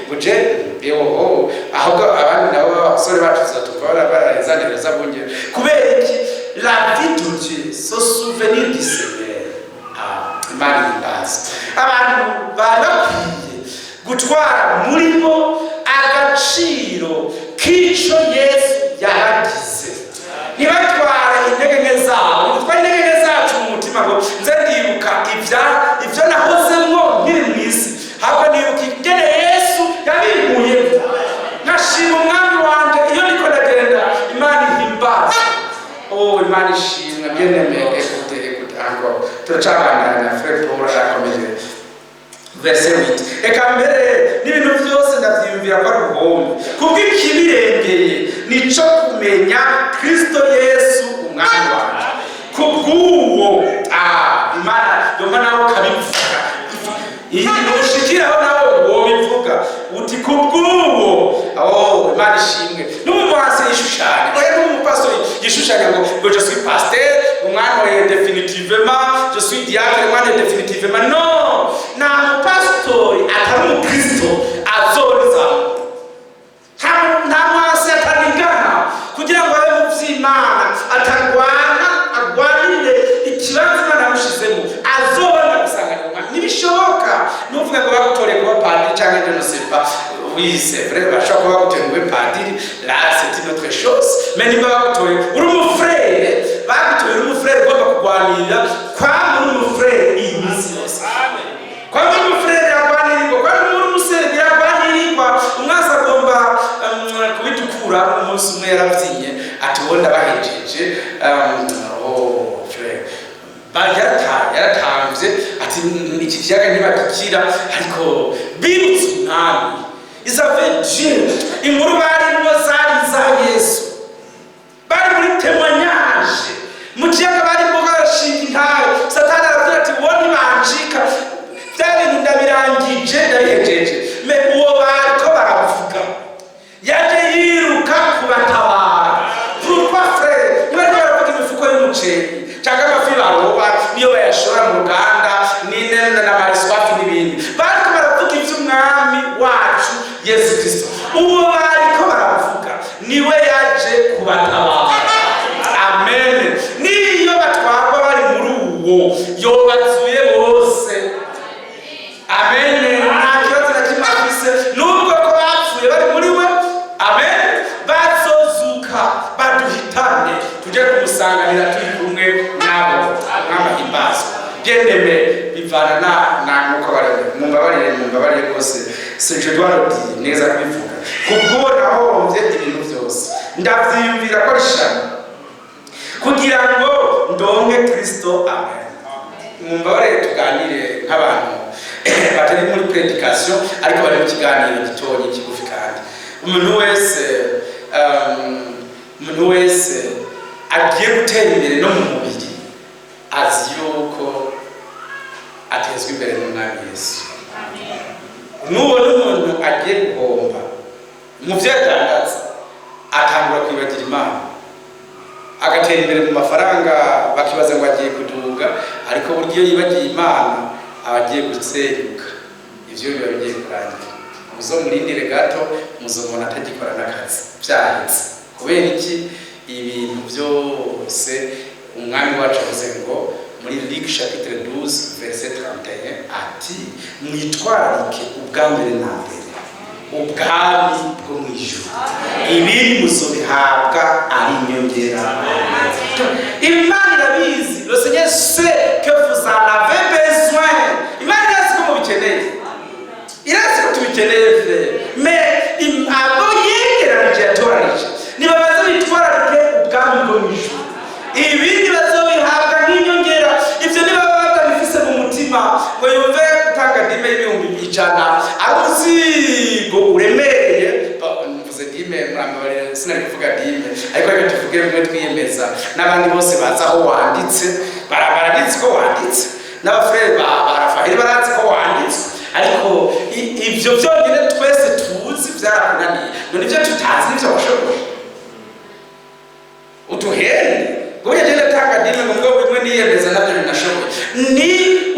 ngo je yoho. Ahubwo abandi nabo b'abasore bacu tuzatumva barahezanira z'abungere. Kubera iki? La vie de Dieu, se souvenir du Seigneur. Ah, Imana ihimbaza. Abantu bari bakwiye gutwara muri bo agaciro k'ico Yesu yabagize, ntibatware intege nke zabo. Ntidutware intege nke zacu mu mutima ngo nze ndibuka ibyo nahozemwo nkiri mu isi, ahubwo nibuka ingene Yesu Verset 8: "Reka mbere n'ibintu byose ndavyiyumvira ko ari ubuhombe kubw'ikibirengeye, nico kumenya Kristo Yesu Umwami wanje. Kubw'uwo." Ah, Imana yomba nawe ukabivuga, ushikiraho nawe wobivuga uti "Kubw'uwo". Oh, Imana ishimwe. N'umuhanzi yishushanya, oya, n'umupastori yishushanya ngo "Je suis pasteur, umwana we définitivement, je suis diacre, umwana we définitivement". Non, nta mupastori atari umukristo azoriza, nta mwasi atanigana kugira ngo abe mu vy'Imana, atagwana agwanire ikibanza Imana yamushizemo, azobona gusanganira Umwami. Ntibishoboka. Nuvuga ngo bagutoreye kuba padiri cyangwa je ne sais pas. Oui, c'est vrai, bashobora kuba bagutoye ngo ube padiri, là c'est une autre chose, mais nimba bagutoye uri umufrere, bagutoye uri umufrere, ugomba kugwanirira kwama uri umufrere iyi minsi yose. Kwama uri umufrere biragwanirirwa, kwama uri umusere biragwanirirwa. Umwasi agomba kubidukura. Umunsi umwe yaravyiye ati "Uwo ndabahejeje." Oh frère, yaratamvye ati "Iki kiyaga ntibagikira", ariko bibutse Umwami. Ils avaient Dieu. Inkuru barimwo zari iza Yesu, bari muri témoignage. Mu kiyaga barimo barashinga intahe, Satani aravuga ati "Uwo ntibancika, bya bintu ndabirangije, ndabihejeje." Mais uwo bariko baravuga yaje yiruka kubatabara. Pourquoi, frère? Niba bariko baravuga imifuko y'umuceri cyangwa amafi baroba niyo bayashora mu ruganda n'amariswafi n'ibindi, bariko baravuga iby'Umwami wacu Yesu Kristo. Uwo bariko baravuga niwe yaje kubatabara. Amen. Niyo batwarwa bari muri uwo, yobazuye bose. Amen. Nta kibazo na kimwe afise, nubwo ko bapfuye bari muri we. Amen. Bazozuka baduhitane, tujye kumusanganira turi kumwe nabo. Mwamahimbazwa. Bien-aimé, bivana na nuko baremwe. Mumbabarire, mumbabarire rwose, si je dois le dire neza, kubivuga. Kubwo nahombye ibintu byose, ndavyiyumvira ko ari ishano kugira ngo ndonke Kristo. Amen. Mumbabarire tuganire nk'abantu batari muri prédication, ariko bari mu kiganiro gitoyi kigufi. Kandi umuntu wese agiye gutera imbere no mu mubiri azi yuko atezwa imbere n'Umwami Yesu. Nubona umuntu agiye guhomba mu byo yatangaza, atangura kwibagira Imana, agatera imbere mu mafaranga, bakibaza ngo agiye kuduga, ariko burya iyo yibagiye Imana aba agiye gusenyuka, ivyo biba bigiye kurangira. Muzomurindire gato, muzomubona atagikora n'akazi, vyaheze. Kubera iki? Ibintu byose Umwami wacu avuze ngo muri Luc chapitre 12 verset 31 ati "Mwitwararike ubwa mbere na mbere ubwami bwo mu ijuru, ibindi muzobihabwa ari inyongera." Imana irabizi. Le Seigneur sait que vous en avez besoin. Imana irazi ko mubikeneye, irazi ko tubikeneye, frère, mais abo yegeranije, yatoranije, nibabaze bitwararike ubwami bwo mu ijuru, ibindi bazobihabwa nk'inyongera. Ibyo niba batabifise mu mutima ngo yumve gutanga dîme y'100.000 ari umuzigo uremereye. Mvuze dîme, murambabarira, sinari kuvuga dîme, ariko reka tuvuge bimwe twiyemeza n'abandi bose bazi aho wanditse. Barabizi ko wanditse, n'abafurere ba Rafaheli barazi ko wanditse, ariko ibyo byonyine twese tuzi byarakunaniye. None ibyo tutazi nibyo washoboye uduhende ngo burya genda tanga dîme, ngo bimwe niyemeza nabyo binashoboye? Ni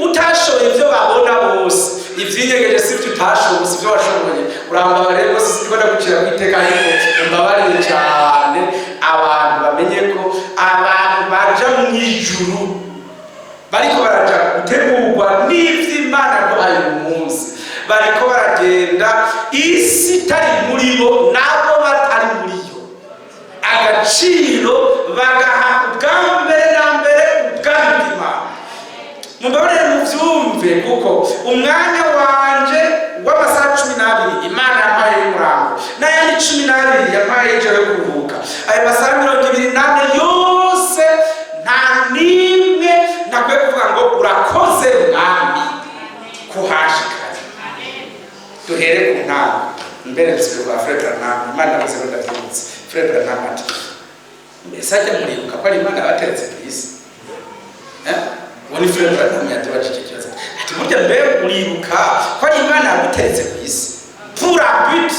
utashoboye ibyo babona bose, ivyinyegeje si byo utashoboye, si byo washoboye. Urambabare rwose, sindiko ndagucira ku iteka, ariko umbabarire cyane. Abantu bamenye ko abantu baja mu ijuru bariko baraja gutegurwa n'ivy'Imana duhaye uyu munsi, bariko baragenda isi itari muri bo, nabo batari muri yo. Agaciro bagaha ubwa mbere na mbere ubwami bw'Imana. Mumbabarire muvyumve, kuko umwanya wanje w'amasaha 12 Imana yampaye y'umurango n'ayandi 12 yampaye y'ijoro yo kuruhuka, ayo masaha 24 yose, nta n'imwe ntakwiye kuvuga ngo "Urakoze Mwami kuhashikanye." Duhere ku ntango mbere, nsubire kwa Frère Branham. Imana yavuze ko ndavyibutse. Frère Branham ati: "Mbese ajya muribuka ko ari Imana yabateretse ku isi?" Eh? Uwo ni Frère Branham yatubajije ikibazo, ati: "Burya mbe uribuka ko ari Imana yaguteretse ku isi pour un but?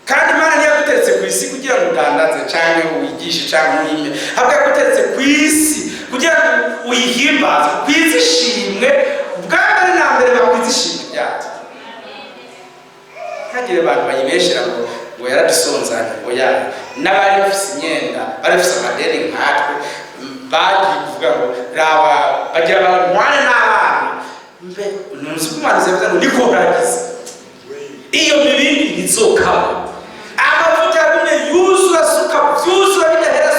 Kandi Imana ntiyaguteretse ku isi kugira ngo udandaze canke wigishe canke urime, ahubwo yaguteretse ku isi kugira ngo uyihimbaze, ukwize ishimwe. Bwa mbere na mbere bakwize ishimwe ryayo." Ntagire abantu bayibeshera ngo yaradusonzanye. Oya, n'abari bafise imyenda, bari bafise amadeni nkatwe, bagiye kuvuga ngo raba bagira bantwane n'abana. Mbe ntuzi ko umuhanuzi yavuze ngo niko uragize iyo mibindi ntizokaba? Amavuta yagumye yuzura asuka, vyuzura bidahera,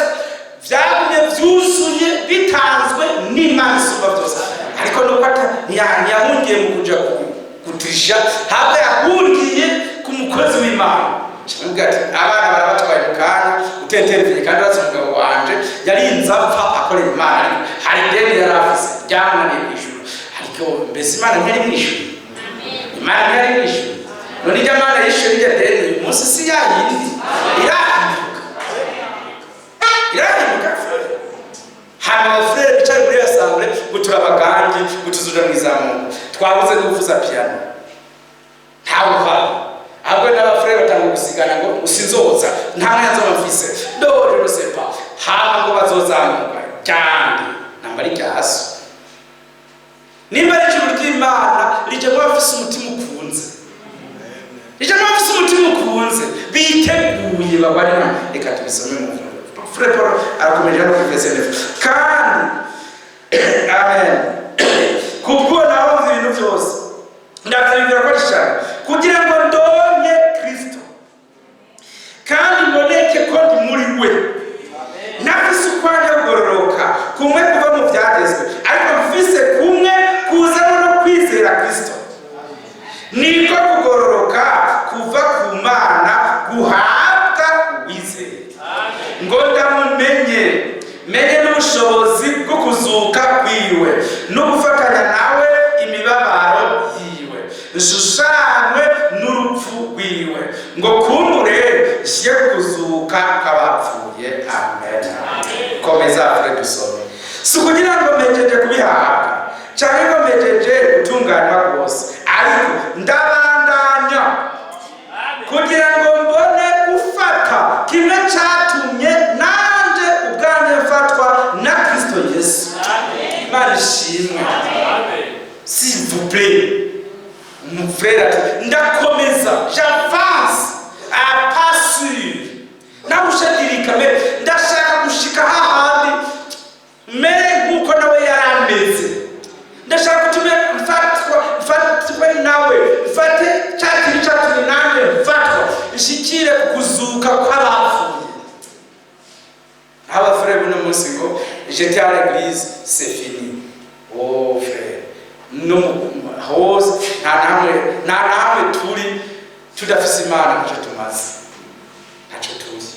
vyagumye vyuzuye bitanzwe n'Imana isumba byose. Ariko nuko ntiyahungiye mu kuja kuturisha, ahubwo yahungiye ku mukozi w'Imana. Kimubwira ati: "Abana barabatwaye mu kanya utenterevye, kandi urazi umugabo wanje yarinze apfa akorera Imana, ariko hari ideni yari afise ryamunaniye kwishura." Ariko mbese Imana ntiyari mw'ijuru? Imana ntiyari mw'ijuru? None irya Mana yishuye rirya deni, uyu munsi si ya yindi? Irahinduka, irahinduka. Hanyuma abafurere bicaye muri assemblée ngo turabagangi, ngo tuzuja mw'izamuko, twabuze no kuvuza piano, ntawe uhari. Ahubwo n'abafurere batanga gusigana ngo usinzoza, nta mwanya nzoba mfise, dore je ne sais pas. Hama ngo bazozamuka cyane namba ari ryaso. Nimba ari ijuru ry'Imana, rijemo abafise umutima ukunze, rijemo abafise umutima ukunze, biteguye bagwane. Reka tubisome mu Frère Paul arakomeje hano ku verset 9. Kandi amen, kubwo nahoze ibintu byose ndavyibwira ko ari cyane kugira ngo ndonke Kristo kandi mboneke ko ndi muri we, nafise ukwanjye kugororoka kumwe kuva mu byagezwe, ariko mfise kumwe kuzana no kwizera Kristo, niko kugororoka kuva ku Mana guhabwa uwizeye, ngo ndamumenye, menye n'ubushobozi bwo kuzuka kwiwe, no gufatanya nawe imibabaro yiwe, nshushanywe n'urupfu rwiwe, ngo kumbure nshyire kuzuka kw'abapfuye. Amen. Komeza frère, dusome. Si ukugira ngo mpejeje kubihabwa cyangwa ngo mpejeje gutunganywa rwose, ariko ndabandanya kugira ngo mbone gufata kimwe cyatumye nanje ubwanjye mfatwa na Kristo Yesu. Imana ishimwe. S'il vous plaît, mon frère ati: "Ndakomeza, j'avance à pas sûr." Nawushadirika mbe ndashaka gushika hahandi mere nk'uko nawe yari ameze. Ndashaka gutume mfatwa, mfatwe nawe, mfate cya kintu cyatumye nanjye mfatwa, nshikire ku kuzuka kw'abapfuye. Abafurere buno munsi ngo j'étais à l'église, c'est fini. Oh frère, no hose nta namwe, nta namwe turi tudafise Imana, ntacyo tumaze, ntacyo tuzi.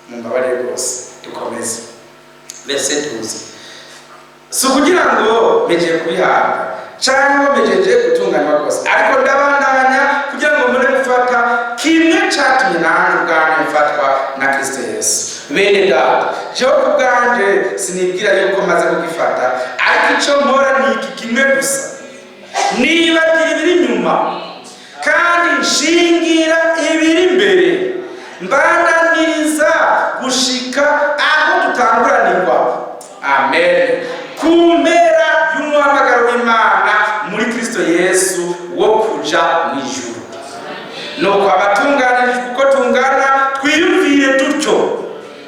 Mumbabarire rwose. Dukomeze verset 12. Si ukugira ngo mpejeje kubihabwa cyangwa ngo mpejeje gutunganywa rwose, ariko ndabandanya kugira ngo mbone gufata kimwe cyatumye nanjye ubwanjye mfatwa na Kristo Yesu. Bene data, jewe ku bwanjye sinibwira yuko maze kugifata, ariko icyo nkora ni iki kimwe gusa: nibagira ibiri inyuma kandi nshingira ibiri imbere, mbandaniriza gushika aho dutanguranirwa, amen, ku mpera y'umuhamagaro w'Imana muri Kristo Yesu wo kuja mu ijuru. Nuko abatunganirijwe uko tungana twiyumvire dutyo,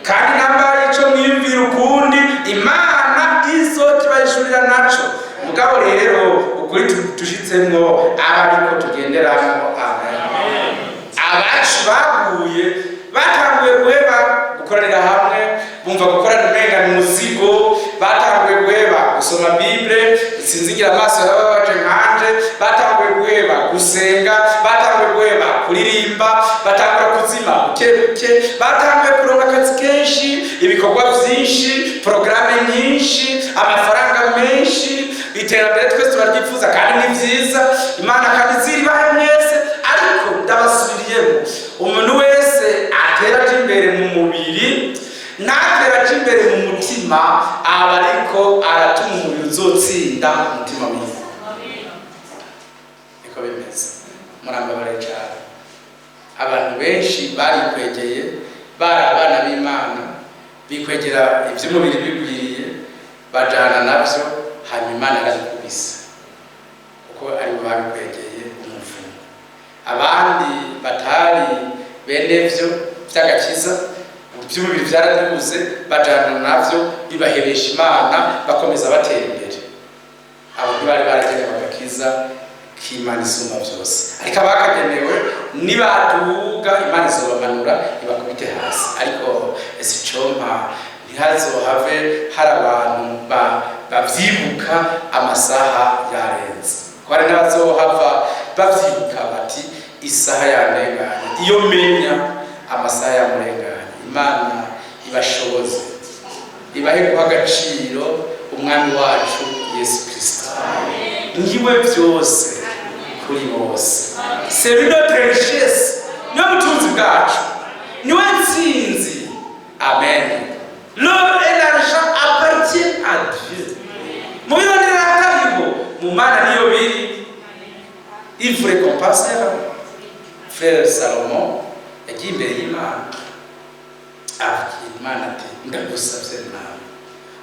kandi namba hari icyo mwiyumvira ukundi, Imana izokibahishurira naco. Mugabo rero ukuri tushitsemwo aba ariko tugenderamo. Amen. Abacu baguye batanguye guheba gukoranira hamwe, bumva gukorana umenga ni umuzigo. Batanguye guheba gusoma Bible, sinzigira amaso yababaje nkanje. Batanguye guheba gusenga, batanguye guheba kuririmba, batangura kuzima buke buke. Batanguye kuronka akazi kenshi, ibikorwa byinshi, porogaramu nyinshi, amafaranga menshi. Iterambere twese turaryifuza kandi ni byiza, Imana kandi ziribahe mwese. umutima, aba ariko aratuma umubiri uzotsinda umutima wiwe. Niko bimeze. Murambabare cyane, abantu benshi barikwegeye, bari abana b'Imana, bikwegera iby'umubiri bigwiriye, bajana nabyo, hanyuma Imana yarabikubise kuko aribo babikwegeye umuvumo. Abandi batari bene byo by'agakiza, iby'umubiri byaraduze, bajana nabyo, bibahebesha Imana, bakomeza batera imbere. Abo ntibari baragenewe agakiza k'Imana isumba byose, ariko abakagenewe nibaduga, Imana izobamanura ibakubite hasi. Ariko ese icompa ntihazohave hari abantu bavyibuka amasaha yarenze, ko hari n'abazohava bavyibuka bati: "Isaha yandenganye, iyo menya amasaha yamurenganye." Imana ibashoboze, ibahe guha agaciro Umwami wacu Yesu Kristo. Ngiwe byose kuri bose. C'est lui notre richesse, niwe butunzi bwacu, niwe ntsinzi. Amen. L'or et l'argent appartient à Dieu. Mu birondera hatariho, mu Mana niyo biri. Il vous récompensera. Frère Salomon yagiye imbere y'Imana, abwira Imana ati: "Ndagusabye Mwami,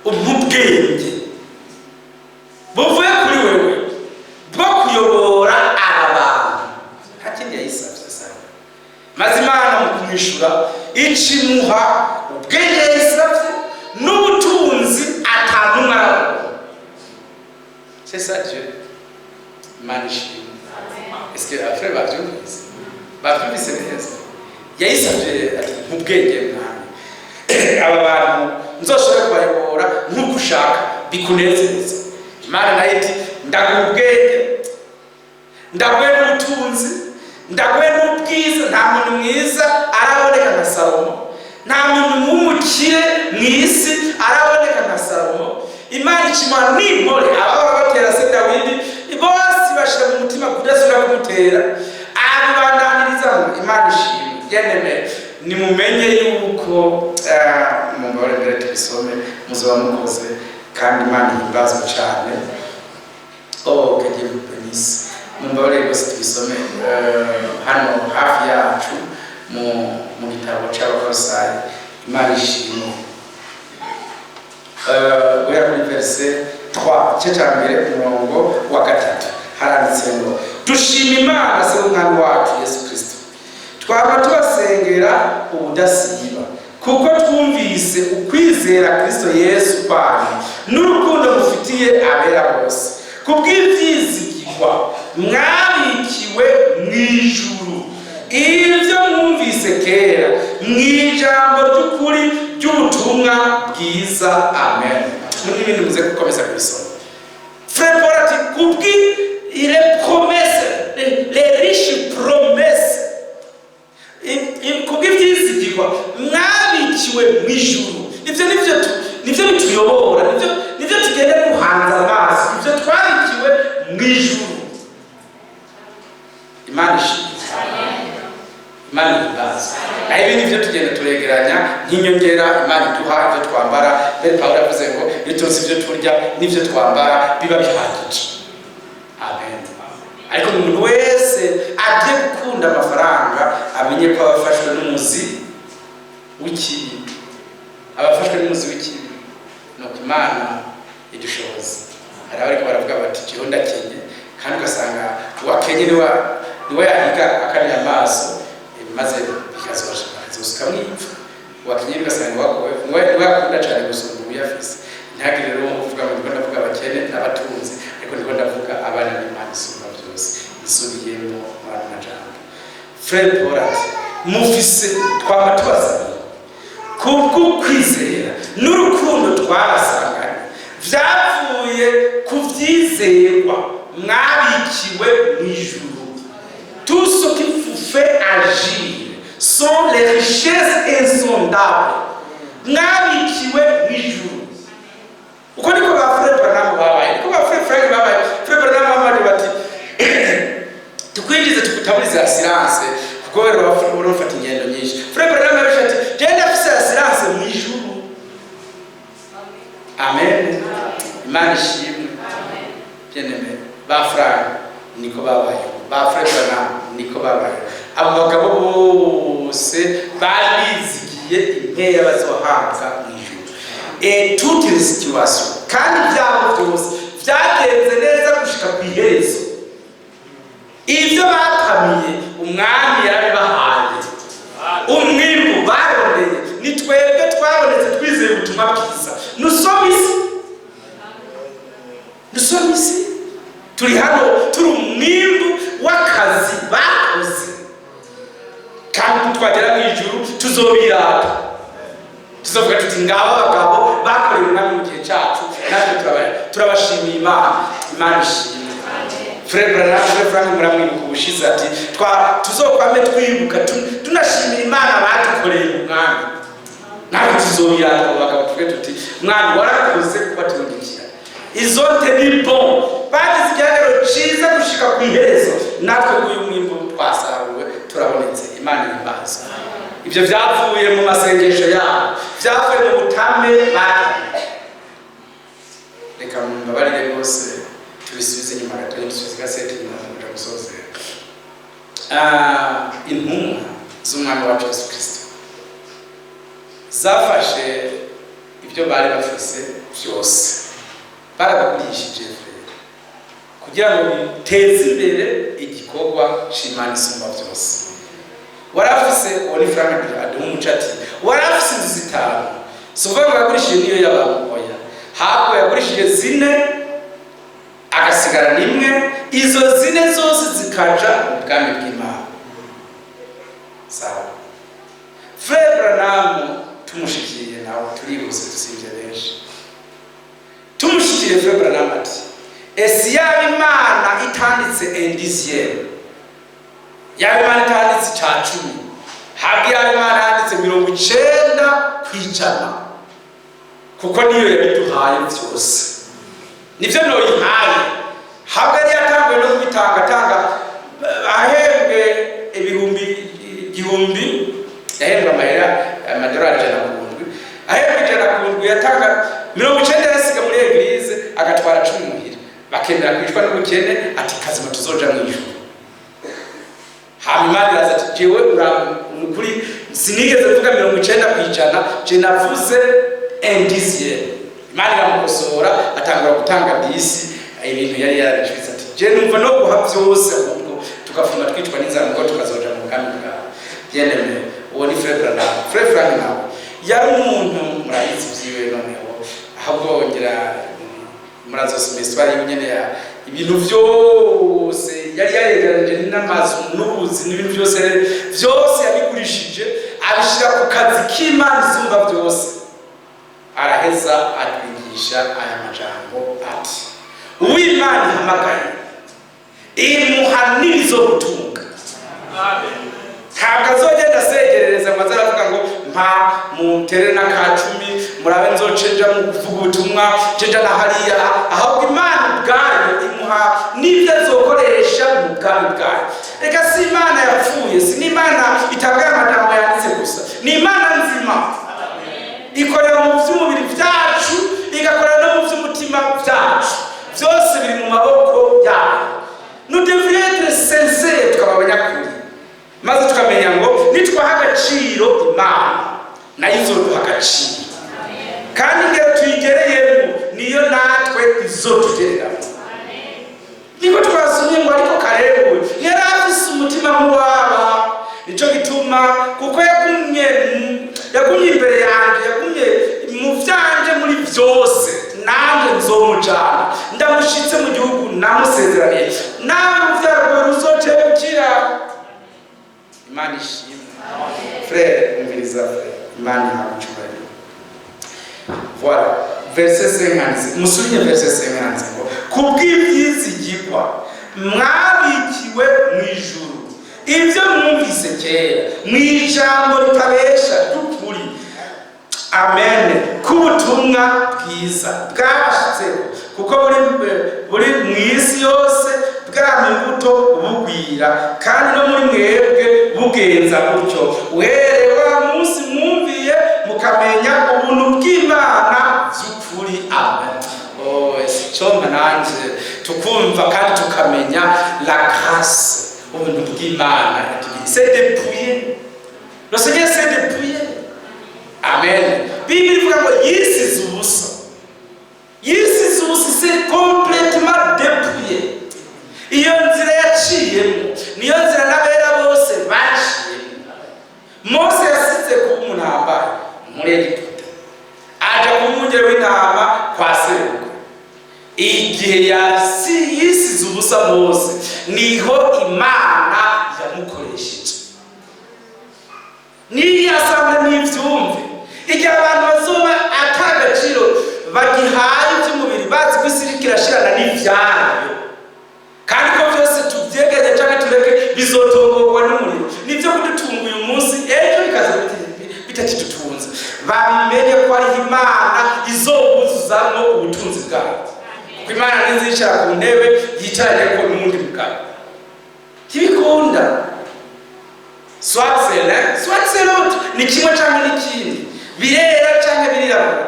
umpe ubwenge buvuye kuri wewe bwo kuyobora aba bantu." Nta kindi yayisabye Salomo. Maze Imana mu kumwishyura ikimuha ubwenge yayisabye n'ubutunzi atanumwe arabona. C'est ça Dieu. Imana ishimwe. Est-ce que après babyumvise? Babyumvise neza. Yayisabye ati: "Nk'ubwenge Mwami, aba bantu nzoshobora kubayobora nk'uko ushaka, bikunezeza." Imana nayo iti: "Ndaguha ubwenge, ndaguhe n'ubutunzi, ndaguhe n'ubwiza." Nta muntu mwiza araboneka nka Salomo, nta muntu w'umukire mu isi araboneka nka Salomo. Imana ikimuha n'impore. Abahora batera se Dawidi bose bashyira mu mutima kudasubira kumutera, abibandaniriza. Imana ishimwe. Bien-aimé, nimumenye yuko mumbabarire, mbere tubisome, muzoba mukoze, kandi Imana ihimbazwe cyane. Oh, que Dieu vous bénisse. Mumbabarire rwose, tubisome hano hafi yacu mu gitabo cy'Abakolosayi. Imana ishimwe. Guhera kuri verset 3, igice cya mbere, umurongo wa 3, haranditse ngo: "Dushima Imana, Se w'Umwami wacu Yesu Kirisito, twaba tubasengera ubudasiba, kuko twumvise ukwizera Kristo Yesu kwanyu n'urukundo mufitiye abera bose, kubw'ibyizigirwa mwabikiwe mu ijuru, ibyo mwumvise kera mu ijambo ry'ukuri ry'ubutumwa bwiza." Amen. N'ibindi muze gukomeza kubisoma. Frère Paul ati: "Kubwi les promesses, les riches promesses, kubw'ibyizigirwa mwabikiwe mu ijuru." Ibyo nibyo bituyobora, nibyo tugenda duhanze amaso, ibyo twabikiwe mu ijuru. Imana ishimwe, Imana ihimbaza. Naho ibindi byo tugenda turegeranya nk'inyongera Imana iduha, ibyo twambara. Mbere Pawulo yavuze ngo iyo tuzi ibyo turya n'ibyo twambara biba bihagije. Amen. Ariko umuntu wese agiye gukunda amafaranga amenye ko aba afashwe n'umuzi w'ikibi, aba afashwe n'umuzi w'ikibi. Nuko Imana idushoboza. Hari abariko baravuga bati: "Jeho ndakenye," kandi ugasanga uwakenye niwe yahiga akaniye amaso, maze bikazosukamwo ipfa. Uwakenye ugasanga niwe akunda cyane gusumba uyafise. Ntihagire rero uvuga ngo ndiko ndavuga abakene n'abatunzi, ariko ndiko ndavuga abana b'Imana isumba byose. Isubiyemo muri ano majambo, Frère Paul ati: "Mufise, twaba tubasabye kubw'ukwizera n'urukundo twabasanganye, vyavuye ku vyizerwa mwabikiwe mu ijuru." Tout ce qui vous fait agir sont les richesses insondables mwabikiwe mu ijuru. Uko niko ba Frère Branham babaye, niko ba Frère Frank babaye. Frère Branham babaye bati: "Tukwinjize, tukutaburize assurance," kuko rero urafata ingendo nyinshi. Frère Branham yabish ati: "Genda afise assurance mu ijuru." Amen. Imana ishimwe. Bien-aimé, ba Frank niko babayeho, ba Frère Branham niko babayeho. Abo bagabo bose bari bizigiye impeya bazohabwa mu ijuru. Et toutes les situations, kandi ibyabo byose byagenze neza gushika ku iherezo. Ibyo batamiye, Umwami yarabibahaye. Umwimbu barondeye ni twebwe twabonetse twizeye ubutumwa bwiza. Nous sommes ici, nous sommes ici, turi hano, turi umwimbu w'akazi bakoze. Kandi twagera mu ijuru tuzobirata, tuzovuga tuti: "Ngaba abagabo bakoreye Umwami mu gihe cyacu, natwe turabashimiye Imana." Imana ishimwe. Frère Branham, Frère Frank muramwibuka ubushize, ati twa tuzokwame twibuka tunashimira Imana badukoreye mu Mwami. Natwe tuzobirata abo bagabo, tuvuge tuti: "Mwami, warakoze kubaturungikira." Ils ont tenu bon, bagize igihagararo ciza gushika ku iherezo. Natwe nguyu mwimbu twasaruwe, turabonetse. Imana ihimbaza. Ibyo byavuye mu masengesho yabo, byavuye mu butame bagiye. Reka mbabarire rwose, tubisubize inyuma gatoya, dusubize igasete inyuma kuja gusozera. Intumwa z'Umwami wacu Yesu Kirisito zafashe ibyo bari bafise byose, barabigurishije, frère, kugira ngo biteze imbere igikorwa c'Imana isumba byose. Warafise, uwo ni Frank aduha umuco, ati warafise inzu zitanu. Si ukuvuga ngo yagurishije niyo y'abantu, oya, ahubwo yagurishije zine agasigara rimwe, izo zine zose zikaja mu bwami bw'Imana. Sawa, Frère Branham tumushikiriye nawe, turihuse, dusivye benshi, tumushikiriye, Frère Branham ati: "Ese yaba Imana itanditse un dixième, yaba Imana itanditse 10%, habwo yaba Imana yanditse 90%, kuko niyo yabiduhaye byose, nivyo noyihaye." Habwo yari yatanguye no kubitanga, atanga ahembwe 1000, yahembwe amahera amadolari 100 ku ndwi. Ahembwe 100 ku ndwi, yatanga 90, yasiga muri église, agatwara 10 muhira, bakemera kwicwa n'ubukene, ati: "Kazima tuzoja mu ijuru." Hama Imana iraza ati: "Jewe nukuri sinigeze mvuga 90%, je navuze un dixième." Imana iramukosora, atangura gutanga 10. Ibintu yari yarabicitse, ati: "Je numva no guha byose, ahubwo tugafuma twicwa n'inzara ngo tukazoja mu bwami bwawe." Bien-aimé, uwo ni Frère Branham. Frère Frank nawe yari umuntu murabizi vyiwe. Noneho ahubwo ngira murazosoma histoire yiwe nyene ya ibintu byose yari yaregeranije, n'amazu n'ubuzi n'ibintu byose, byose yabigurishije, abishyira ku kazi k'Imana isumba byose. Araheza atwigisha aya majambo ati: "Uw'Imana ihamagaye imuha n'ibizogutunga." Ntabwo azogenda asegerereza ngo aze aravuga ngo: "Mpa mutere n'aka cumi, murabe nzoce nja mu kuvuga ubutumwa, nce nja na hariya." Ahubwo Imana ubwayo imuha n'ibyo azokoresha mu bwami bwayo. Reka, si Imana yapfuye, si n'Imana itanga aya majambo yanditse gusa, ni Imana nzima ikorera mu by'umubiri byacu, igakorera no mu by'umutima byacu. Byose biri mu maboko yayo. Nous devrions être sincères, tukaba abanyakuri, maze tukamenya ngo nitwaha agaciro Imana, nayo izoduha agaciro. Kandi ingero tuyigereyemo niyo natwe izotugereramo. Niko twasomye ngo: ariko Kalebu yari afise umutima nk'uwaba, nico gituma kuko yagumye imbere yanjye, yagumye mu vyanje muri vyose, nanjye nzomujana ndamushitse mu gihugu namusezeraniye, nawe uruvyaro rwawe ruzocegukira. Imana ishimwe. Frère, umviriza, frère, Imana ihawe icubahiro. Voilà, verset 50, musubiye verset 50 ngo: "Kubw'ibyizigirwa mwabikiwe mu ijuru, ibyo mwumvise kera mu ijambo ritabesha ry'ukuri, amen, k'ubutumwa bwiza bwabashitseho, kuko buri mu isi yose, bwama imbuto bugwira, kandi no muri mwebwe bugenza gutyo, uhereye wa munsi mwumviye mukamenya ubuntu bw'Imana by'ukuri." Kumva kandi tukamenya la grâce, ubuntu bw'Imana. S'est dépouillé, le Seigneur s'est dépouillé. Amen. Bibiliya ivuga ngo yisize ubusa, yisize ubusa, s'est complètement dépouillé. Iyo nzira yaciyemo niyo nzira n'abera bose baciyemo. Mose yasize kuba umuntu ahambaye muri Egiputa, aja kuba umwungere w'intama kwa sebukwe. Igihe yisize ubusa Mose, niho Imana yamukoresheje. Niyo asanga n'ivyumve, igihe abantu bazoba ata gaciro bagihaye iby'umubiri, bazi ko isi iriko irashirana n'ivyayo, kandi ko byose tubyegeranye cyangwa tureke bizotongorwa n'umuriro, nibyo kudutunga uyu munsi, ejo bikaza bitakidutunze, babimenye ko ariho Imana izobuzuzamwo ubutunzi bwayo, kuko Imana ntizicara ku ntebe yicaranye ko n'uwundi mugabo. Ntibikunda. Soit c'est l'un, soit c'est l'autre. Ni kimwe cyangwa n'ikindi, birera cyangwa birirabura.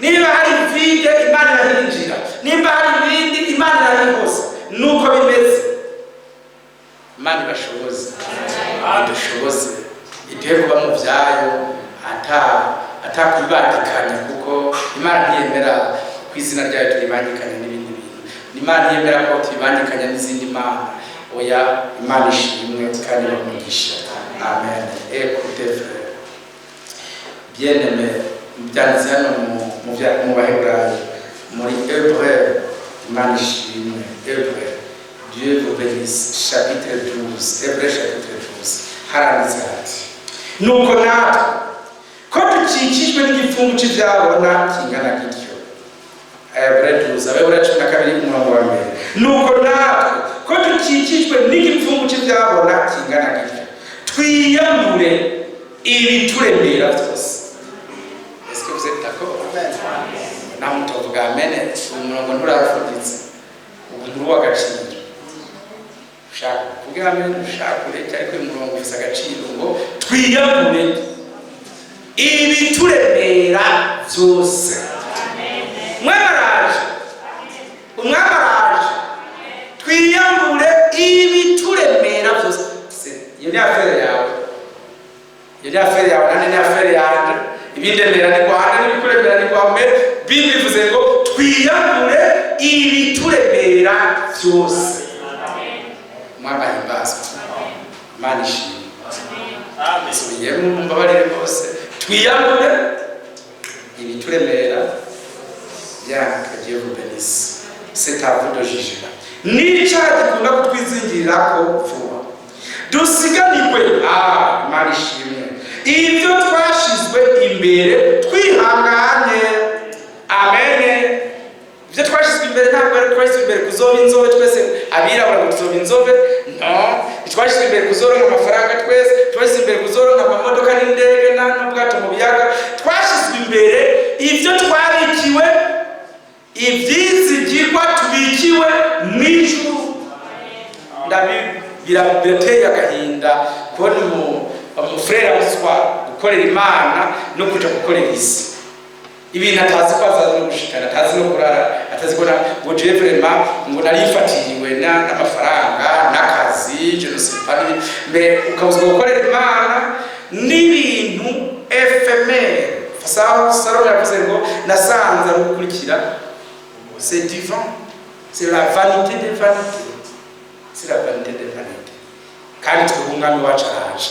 Niba hari vide, Imana irahinjira. Nimba hari ibindi, Imana irahihoza. Nuko bimeze. Imana ibashoboze, idushoboze, iduhe kuba mu byayo atakwibangikanya, kuko Imana ntiyemera ku izina ryayo turibangikanya n'ibindi bintu. Imana ntiyemera ko tuyibangikanya n'izindi mana. Oya. Imana ishimwe kandi bamugisha. Amen. Écoutez, frère bien-aimé, byanditse hano mu Baheburayo, muri Hébreu. Imana ishimwe. Hébreu, Dieu vous bénisse, chapitre 12. Hébreu chapitre 12, haranditse hati: "Nuko natwe ko dukikijwe n'igipfungu cy'ibyabona kingana gityo." Hébreu 12, Abaheburayo 12, umurongo wa mbere: "Nuko natwe ko dukikijwe n'igipfungu cy'ibyabona kingana gityo, twiyambure ibituremera byose." Est-ce que vous êtes d'accord? Naho mutavuga amen, uyu murongo nturafuditse, ubu nturi uw'agaciro. Ushaka kuvuga amen, ushaka ureke, ariko uyu murongo ufise agaciro, ngo twiyambure ibituremera byose. Umwami araje, umwami araje. Twiyambure ibituremera byose. Iyo ni affaire yawe, iyo ni affaire yawe, nandi ni affaire yanje. Ibindemera ni kwande, n'ibikuremera ni kwawe. Bivuze ngo twiyambure ibituremera byose. Umwami ahimbazwe. Imana ishimwe. Nsubiyemo, mumbabarire rwose: twiyambure ibituremera. Bien, que Dieu vous bénisse. C'est à vous de juger. N'icyaha gikunda kutwizingirirako vuba, dusiganirwe, ah, Imana ishimwe, ibyo twashizwe imbere twihanganye. Amen. Ibyo twashyizwe imbere, ntabwo ari twashyizwe imbere kuzoba inzobe twese, abirabura ngo tuzoba inzobe. No twashyizwe imbere kuzoronka amafaranga twese, twashyizwe imbere kuzoronka amamodoka n'indege n'ubwato mu biyaga. Twashyizwe imbere ibyo twabikiwe, ibyizigirwa tubikiwe mu ijuru. Birateye agahinda kubona umufurere abuzwa gukorera Imana no kuja gukorera isi, ibintu atazi ko azaza no gushikana, atazi no kurara, atazi ko ngo jewe vraiment ngo narifatiriwe n'amafaranga n'akazi, je ne sais pas, mais ukabuzwa gukorera Imana n'ibintu éphémère. Salomo yavuze ngo nasanze ari gukurikira, c'est du vent, c'est la vanité des vanités, c'est la vanité des vanités. Kandi twebwe umwami wacu araje.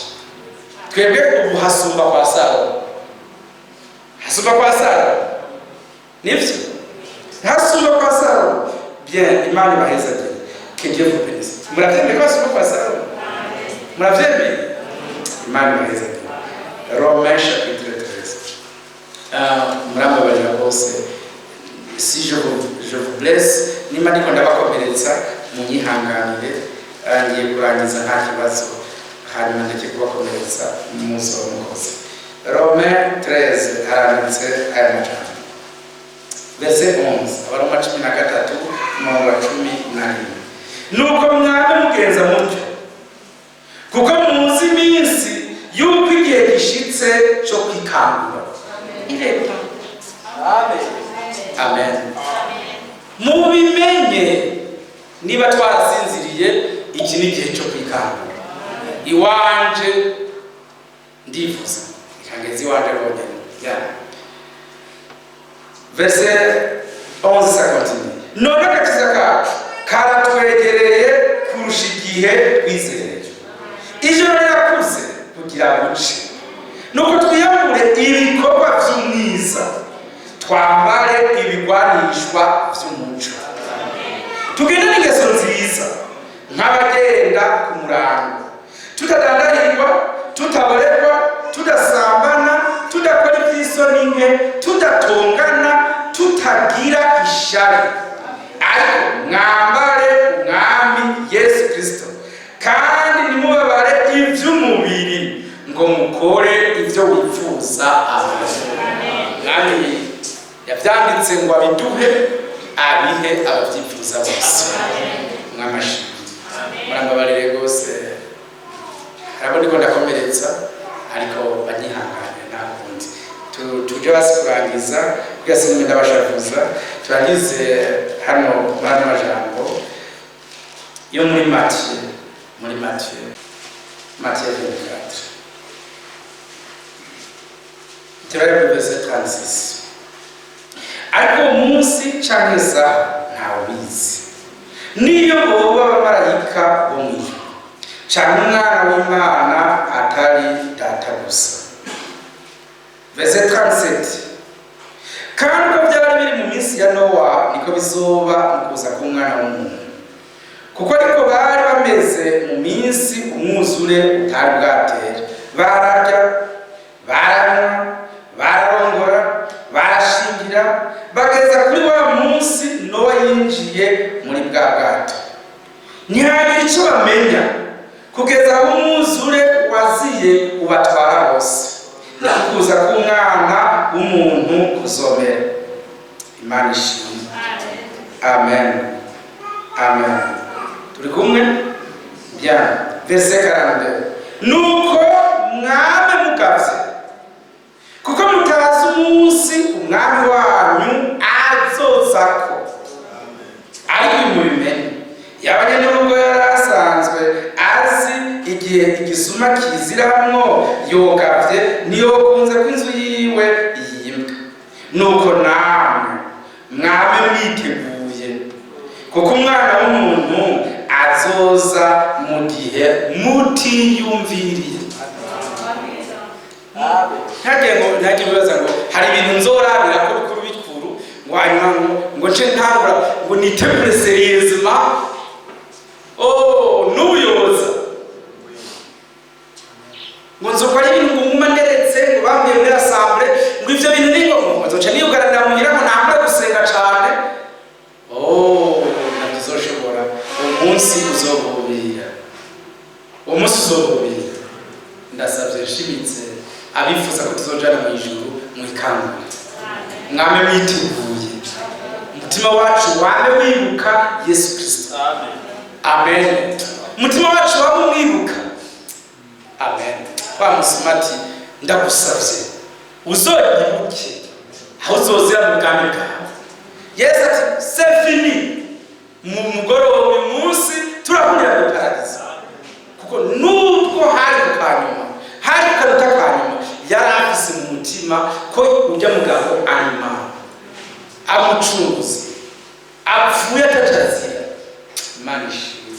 Twebwe ubu hasumba kwa Salomo, hasumba kwa Salomo, nivyo, hasumba kwa Salomo. Bien, Imana ibahezagire. Que Dieu vous bénisse. Muravyemeye ko hasumba kwa Salomo? Muravyemeye? Imana ibahezagire. Romains chapitre 13. Murambabarira rwose si je vous blesse. Nimba ndiko ndabakomeretsa, munyihanganire. Ngiye kurangiza, nta kibazo, hanyuma ndeke kubakomeretsa, muzoba mukoze. Romains 13, haranditse aya majambo, verset 11. Abaroma 13, umurongo wa 11: "Nuko mwabe mugenza mutyo, kuko muzi iminsi yuko igihe gishitse cyo kwikangura." Ireta. Amen. Mubimenye. Niba Niba twarasinziriye, iki ni igihe cyo kwikangura. Iwanje ndifuza ikangeza iwanje bonyene ya. Verset 11, ça continue: none agakiza kacu karatwegereye kurusha igihe twizereye. Ijoro rirakuze kugira buce. Nuko twiyambure ibikorwa vy'umwiza, twambare ibigwanishwa vy'umuco, tugende n'ingeso nziza nk'abagenda ku murango, tutadandarirwa, tutaborerwa, tudasambana, tudakora iby'isoni nke, tudatongana, tutagira ishari, ariko mwambare Umwami Yesu Kirisito, kandi ntimubabare iby'umubiri ngo mukore ibyo wifuza. Abantu Mwami yabyanditse ngo abiduhe, abihe ababyifuza bose. Mwamashimwe, murambabarire rwose, harabo ndiko ndakomeretsa, ariko banyihangane, nta kundi. Tuje basi kurangiza kugira sinime ndabashavuza. Turangize hano muri ano majambo yo muri Matthieu, muri Matthieu, Matthieu 24, turare kuri verset 36: ariko uwo munsi canke isaha ntawubizi, niyo boba abamarayika bo mw'ijuru canke Umwana w'Imana, atari Data gusa. Verset 37: kandi uko byari biri mu minsi ya Nowa, niko bizoba mu kuza k'Umwana w'umuntu. Kuko ariko bari bameze mu minsi umwuzure utari bwatere: bararya, baranywa, bararongora, barashingira, bageza kuri wa munsi Nowa yinjiye muri bwa bwato, ntihagira icyo bamenya kugeza aho umwuzure waziye ubatwara bose. Niko kuza k'Umwana w'umuntu kuzomera. Imana ishimwe. Amen, amen. Turi kumwe bien. Verset 42: nuko mwame mugavye, kuko mutazi umunsi Umwami wanyu azozako. Ariko mubimenye, yabanyamurugo yari asanzwe azi igihe igisuma kiziramwo, yogavye, ntiyokunze ko inzu yiwe yimbwa. Nuko namwe mwame mwiteguye, kuko Umwana w'umuntu azoza mu gihe mutiyumviriye. Ntihagire ibibaza ngo hari ibintu nzorabira ko bikuru bikuru, ngo hanyuma ngo nce ntangura ngo nitegure sérieusement. Oh, n'ubuyobozi ngo nzokora ibintu, ngo nguma nderetse, ngo bambwiye muri assemblée ngo ivyo bintu ni ngo nzoca niyugaranira muhira, ngo ntangure gusenga cane. Oh, ntabyo uzoshobora. Umunsi uzohubira, uwo munsi uzohubira. Ndasabye nshimitse abifuza ko tuzojana mu ijuru, mwikangure, mwame mwiteguye, umutima wacu wame wibuka Yesu Kristo. Amen. Umutima wacu wame umwibuka. Amen. Wa musuma ati: ndagusabye uzonyibuke aho uzozira mu bwami bwawe. Yesu ati: c'est fini, mu mugoroba uyu munsi turahurira mu paradizo. Kuko nubwo hari ku kanyuma, hari ku kanota ka nyuma, yari afise mu mutima ko ujya mugabo ari Imana, amucunguzi apfuye atacazira. Imana ishimwe.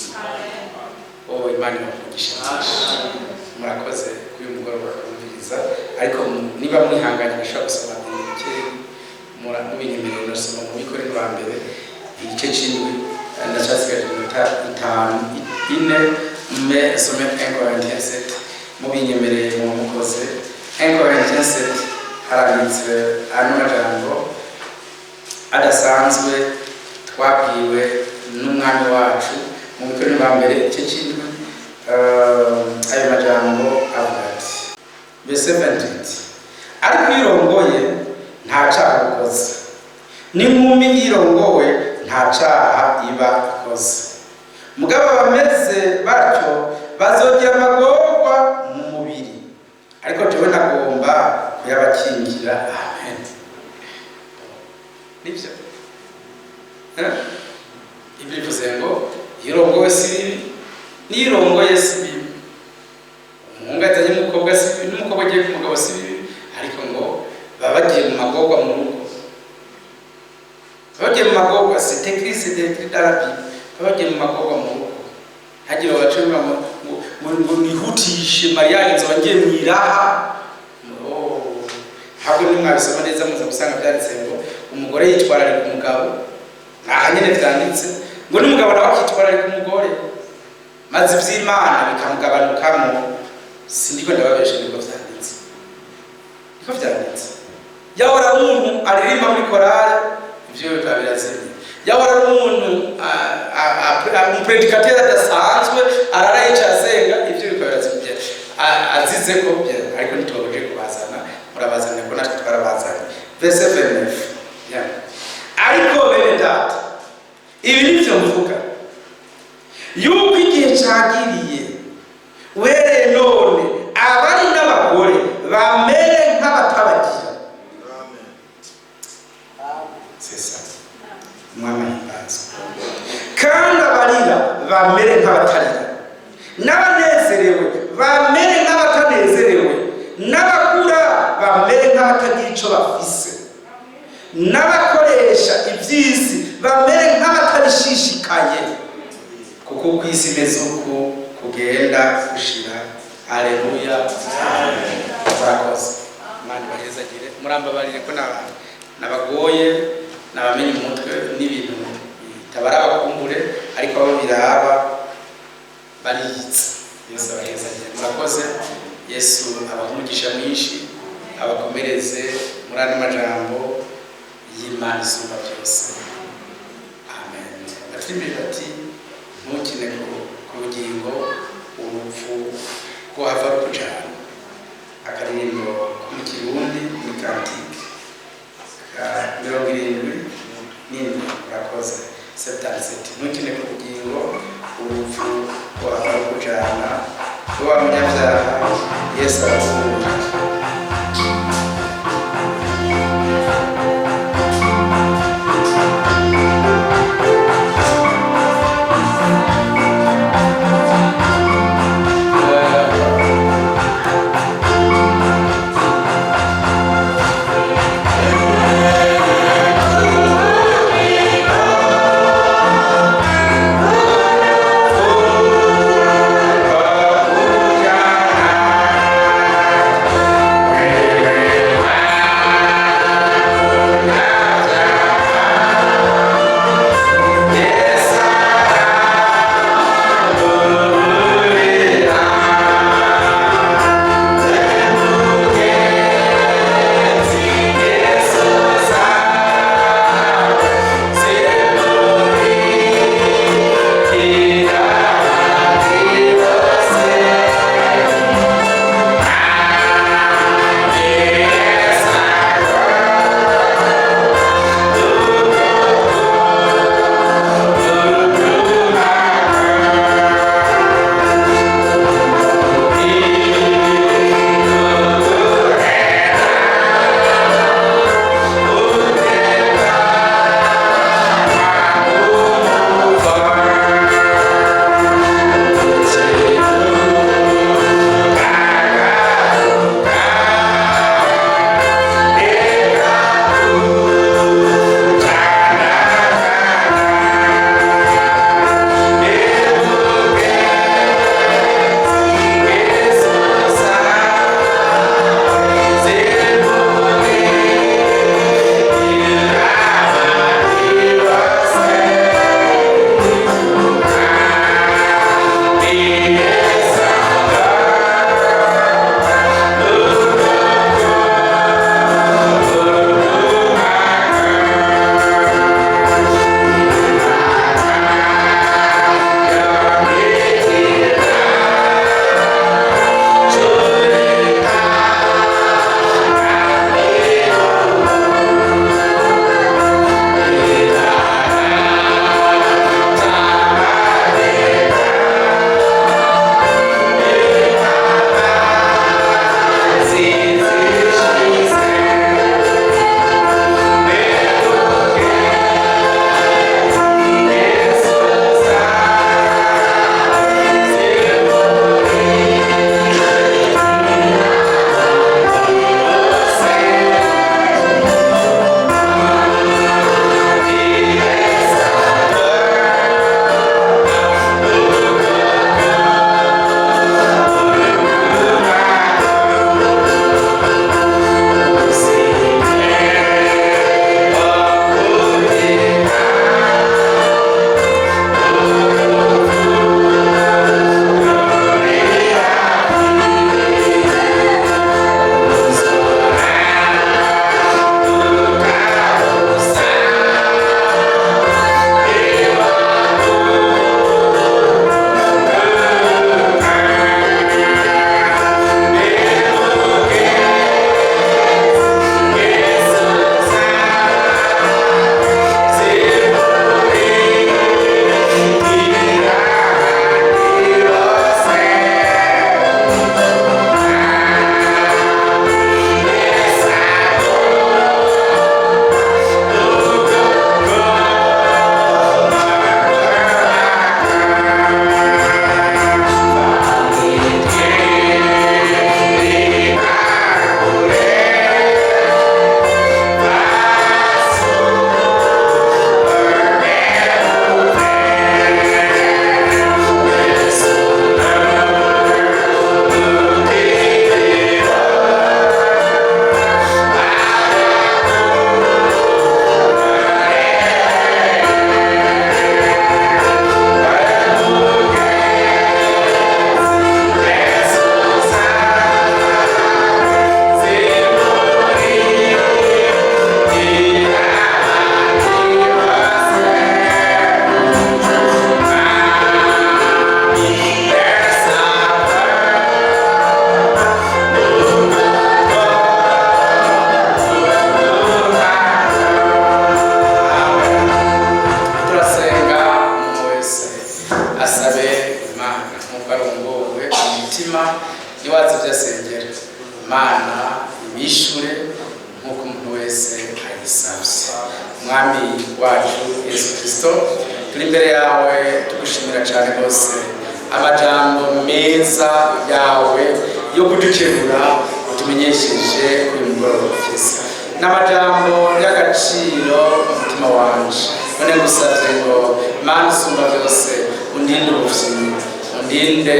Oh, Imana ibavugisha byinshi. Murakoze kuri uyu mugoroba kumviriza, ariko niba mwihanganye ndashobora gusoma ibintu bikeya mubinyemereye. Ndasoma mu Bikorinto ba mbere igice c'indwi. Ndacyasigaje iminota itanu, ine. Mme some 1 Corinthiens 7, mubinyemereye mu mukoze. 1 Corinthiens 7, haranditse ano majambo adasanzwe twabwiwe n'Umwami wacu. Mu Bikorinto ba mbere igice c'indwi, ayo majambo avuga ati, verset 28: ariko iyo urongoye nta caha ukoze, n'inkumi irongowe nta caha iba ikoze. Mugabo bameze batyo bazogira amagorwa mu mubiri, ariko jewe ntagomba kuyabakingira. Amen. Nibyo. Eh? Ibyo bivuze ngo Nirongoye si bibi, umuhungu azanye umukobwa si bibi, n'umukobwa agiye ku mugabo si bibi, ariko ngo baba bagiye mu magorwa mu rugo, baba bagiye mu magorwa. C'est écrit, c'est écrit dans la Bible. Baba bagiye mu magorwa mu rugo. Ntagire bace ngo nihutishe mariage, nzoba ngiye mu iraha. Oh, ntabwo nimwabisoma neza muza gusanga byanditse ngo umugore yitwararika umugabo. Aha nyine vyanditse ngo n'umugabo nawe akitwararika umugore, maze ivy'Imana bikamugabanukamo. Sindiko ndababesha, niko vyanditse, niko vyanditse. Yahora ari umuntu aririmba muri korale, ivyo bikaba birazimye. Yahora ari umuntu umuprédicateur adasanzwe, arara yicaye asenga, ivyo bikaba birazimye. Azize ko ariko ntitubabuje kubazana, murabazana ko natwe twarabazanye. Verset 29. Yeah. Ariko bene data, ibi nivyo mvuga, yuko igihe cagiriye, uhereye none abari n'abagore bamere nk'abatabagira. C'est ça. Umwami ahimbazwe. Kandi abarira bamere nk'abatarira, n'abanezerewe bamere nk'abatanezerewe, n'abagura bamere nk'abatagira ico bafise, n'abakoresha iby'isi bamere nk'abatabishishikaye, kuko uko isi imeze uku kugenda gushira. Aleluya! Murakoze, Imana ibahezagire. Murambabarire ko nabagoye, nabamenye umutwe n'ibintu bitabara abakumbure, ariko abo biraba bariyitse. Yesu abahezagire. Murakoze. Yesu abaha umugisha mwinshi, abakomereze muri ano majambo y'Imana isumba byose. Amen. Batirimbire bati: "Ntukine ku bugingo, urupfu ko hava rukujana." Akaririmbo ko mu Kirundi ni cantique ka 77. Murakoze. 77. Ntukine ku bugingo, urupfu ko hava rukujana, wa munyabyaha, Yesu arakunda. arongowe mu mutima, niwazi ibyo asengera. Imana ibishure nk'uko umuntu wese ayisabye. Mwami wacu Yesu Kirisito, turi imbere yawe tugushimira cyane rwose amajambo meza yawe yo kudukebura utumenyesheje kuri uyu mugoroba ukiza, n'amajambo y'agaciro mu mutima wanje. None ngusabye ngo, Mana isumba byose, undinde ubuvyimu, undinde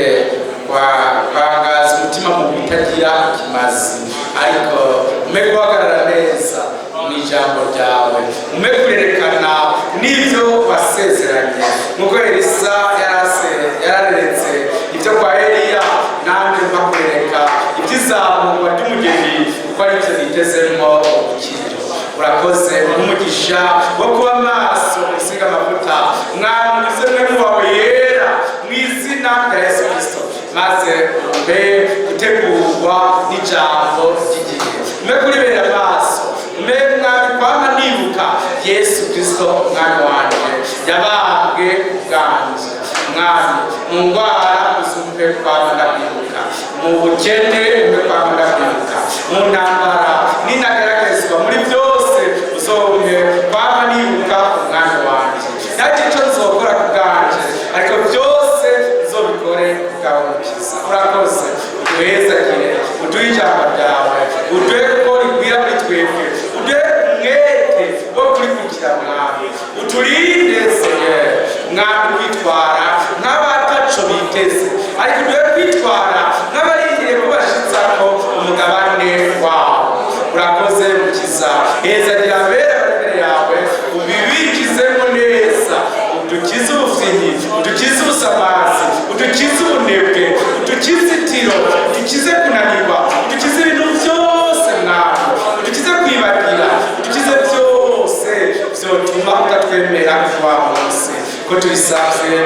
kwangaza umutima mu bitagira ikimazi, ariko umpe guhagarara neza mu ijambo ryawe, umpe kurerekana n'ibyo wasezeranye, nk'uko Elisa yarareretse ibyo kwa Eliya, nanjye mpa kurereka iby'izamurwa ry'umugeni, kuko aribyo nitezemo ubukiro. Urakoze umugisha wo kuba maso, usiga amavuta, Mwami, unyuze mwemu wawe yera, mu izina rya Yesu Kirisito, maze umpe gutegurwa n'ijambo ry'igihe, umpe kuribera amaso, umpe, Mwami, kwama nibuka Yesu Kirisito, Umwami wanje yabambwe ubwanje. Mwami, mu ndwara uzumpe kwama ndakwibuka, mu bukene umpe kwama ndakwibuka, mu ntambara ninageragezwa, muri byose uzompe kwama nibuka Umwami wanje. Ntacyo icyo nzokora ku bwanje, ariko byose nzobikore ku bwawe, Mukiza. Urakoze, uduhezagire, uduhe ijambo ryawe, uduhe ko rigwira muri twebwe, uduhe umwete wo kurikurikira. Mwami, uturinde, Seigneur, Mwami, kwitwara nk'abataco biteze, ariko uduhe kwitwara nk'abarindiriye ko bashitsako umugabane wawe. Urakoze, Mukiza. Hezagira abera bari imbere yawe, ubibikizemo neza, udukize ubufinyi, udukize ubusamazi, udukize ubunebwe, udukize itiro, udukize kunanirwa, udukize ibintu byose, Mwami, udukize kwibagira, udukize byose byotuma utatwemera kuva munsi ko tubisabye.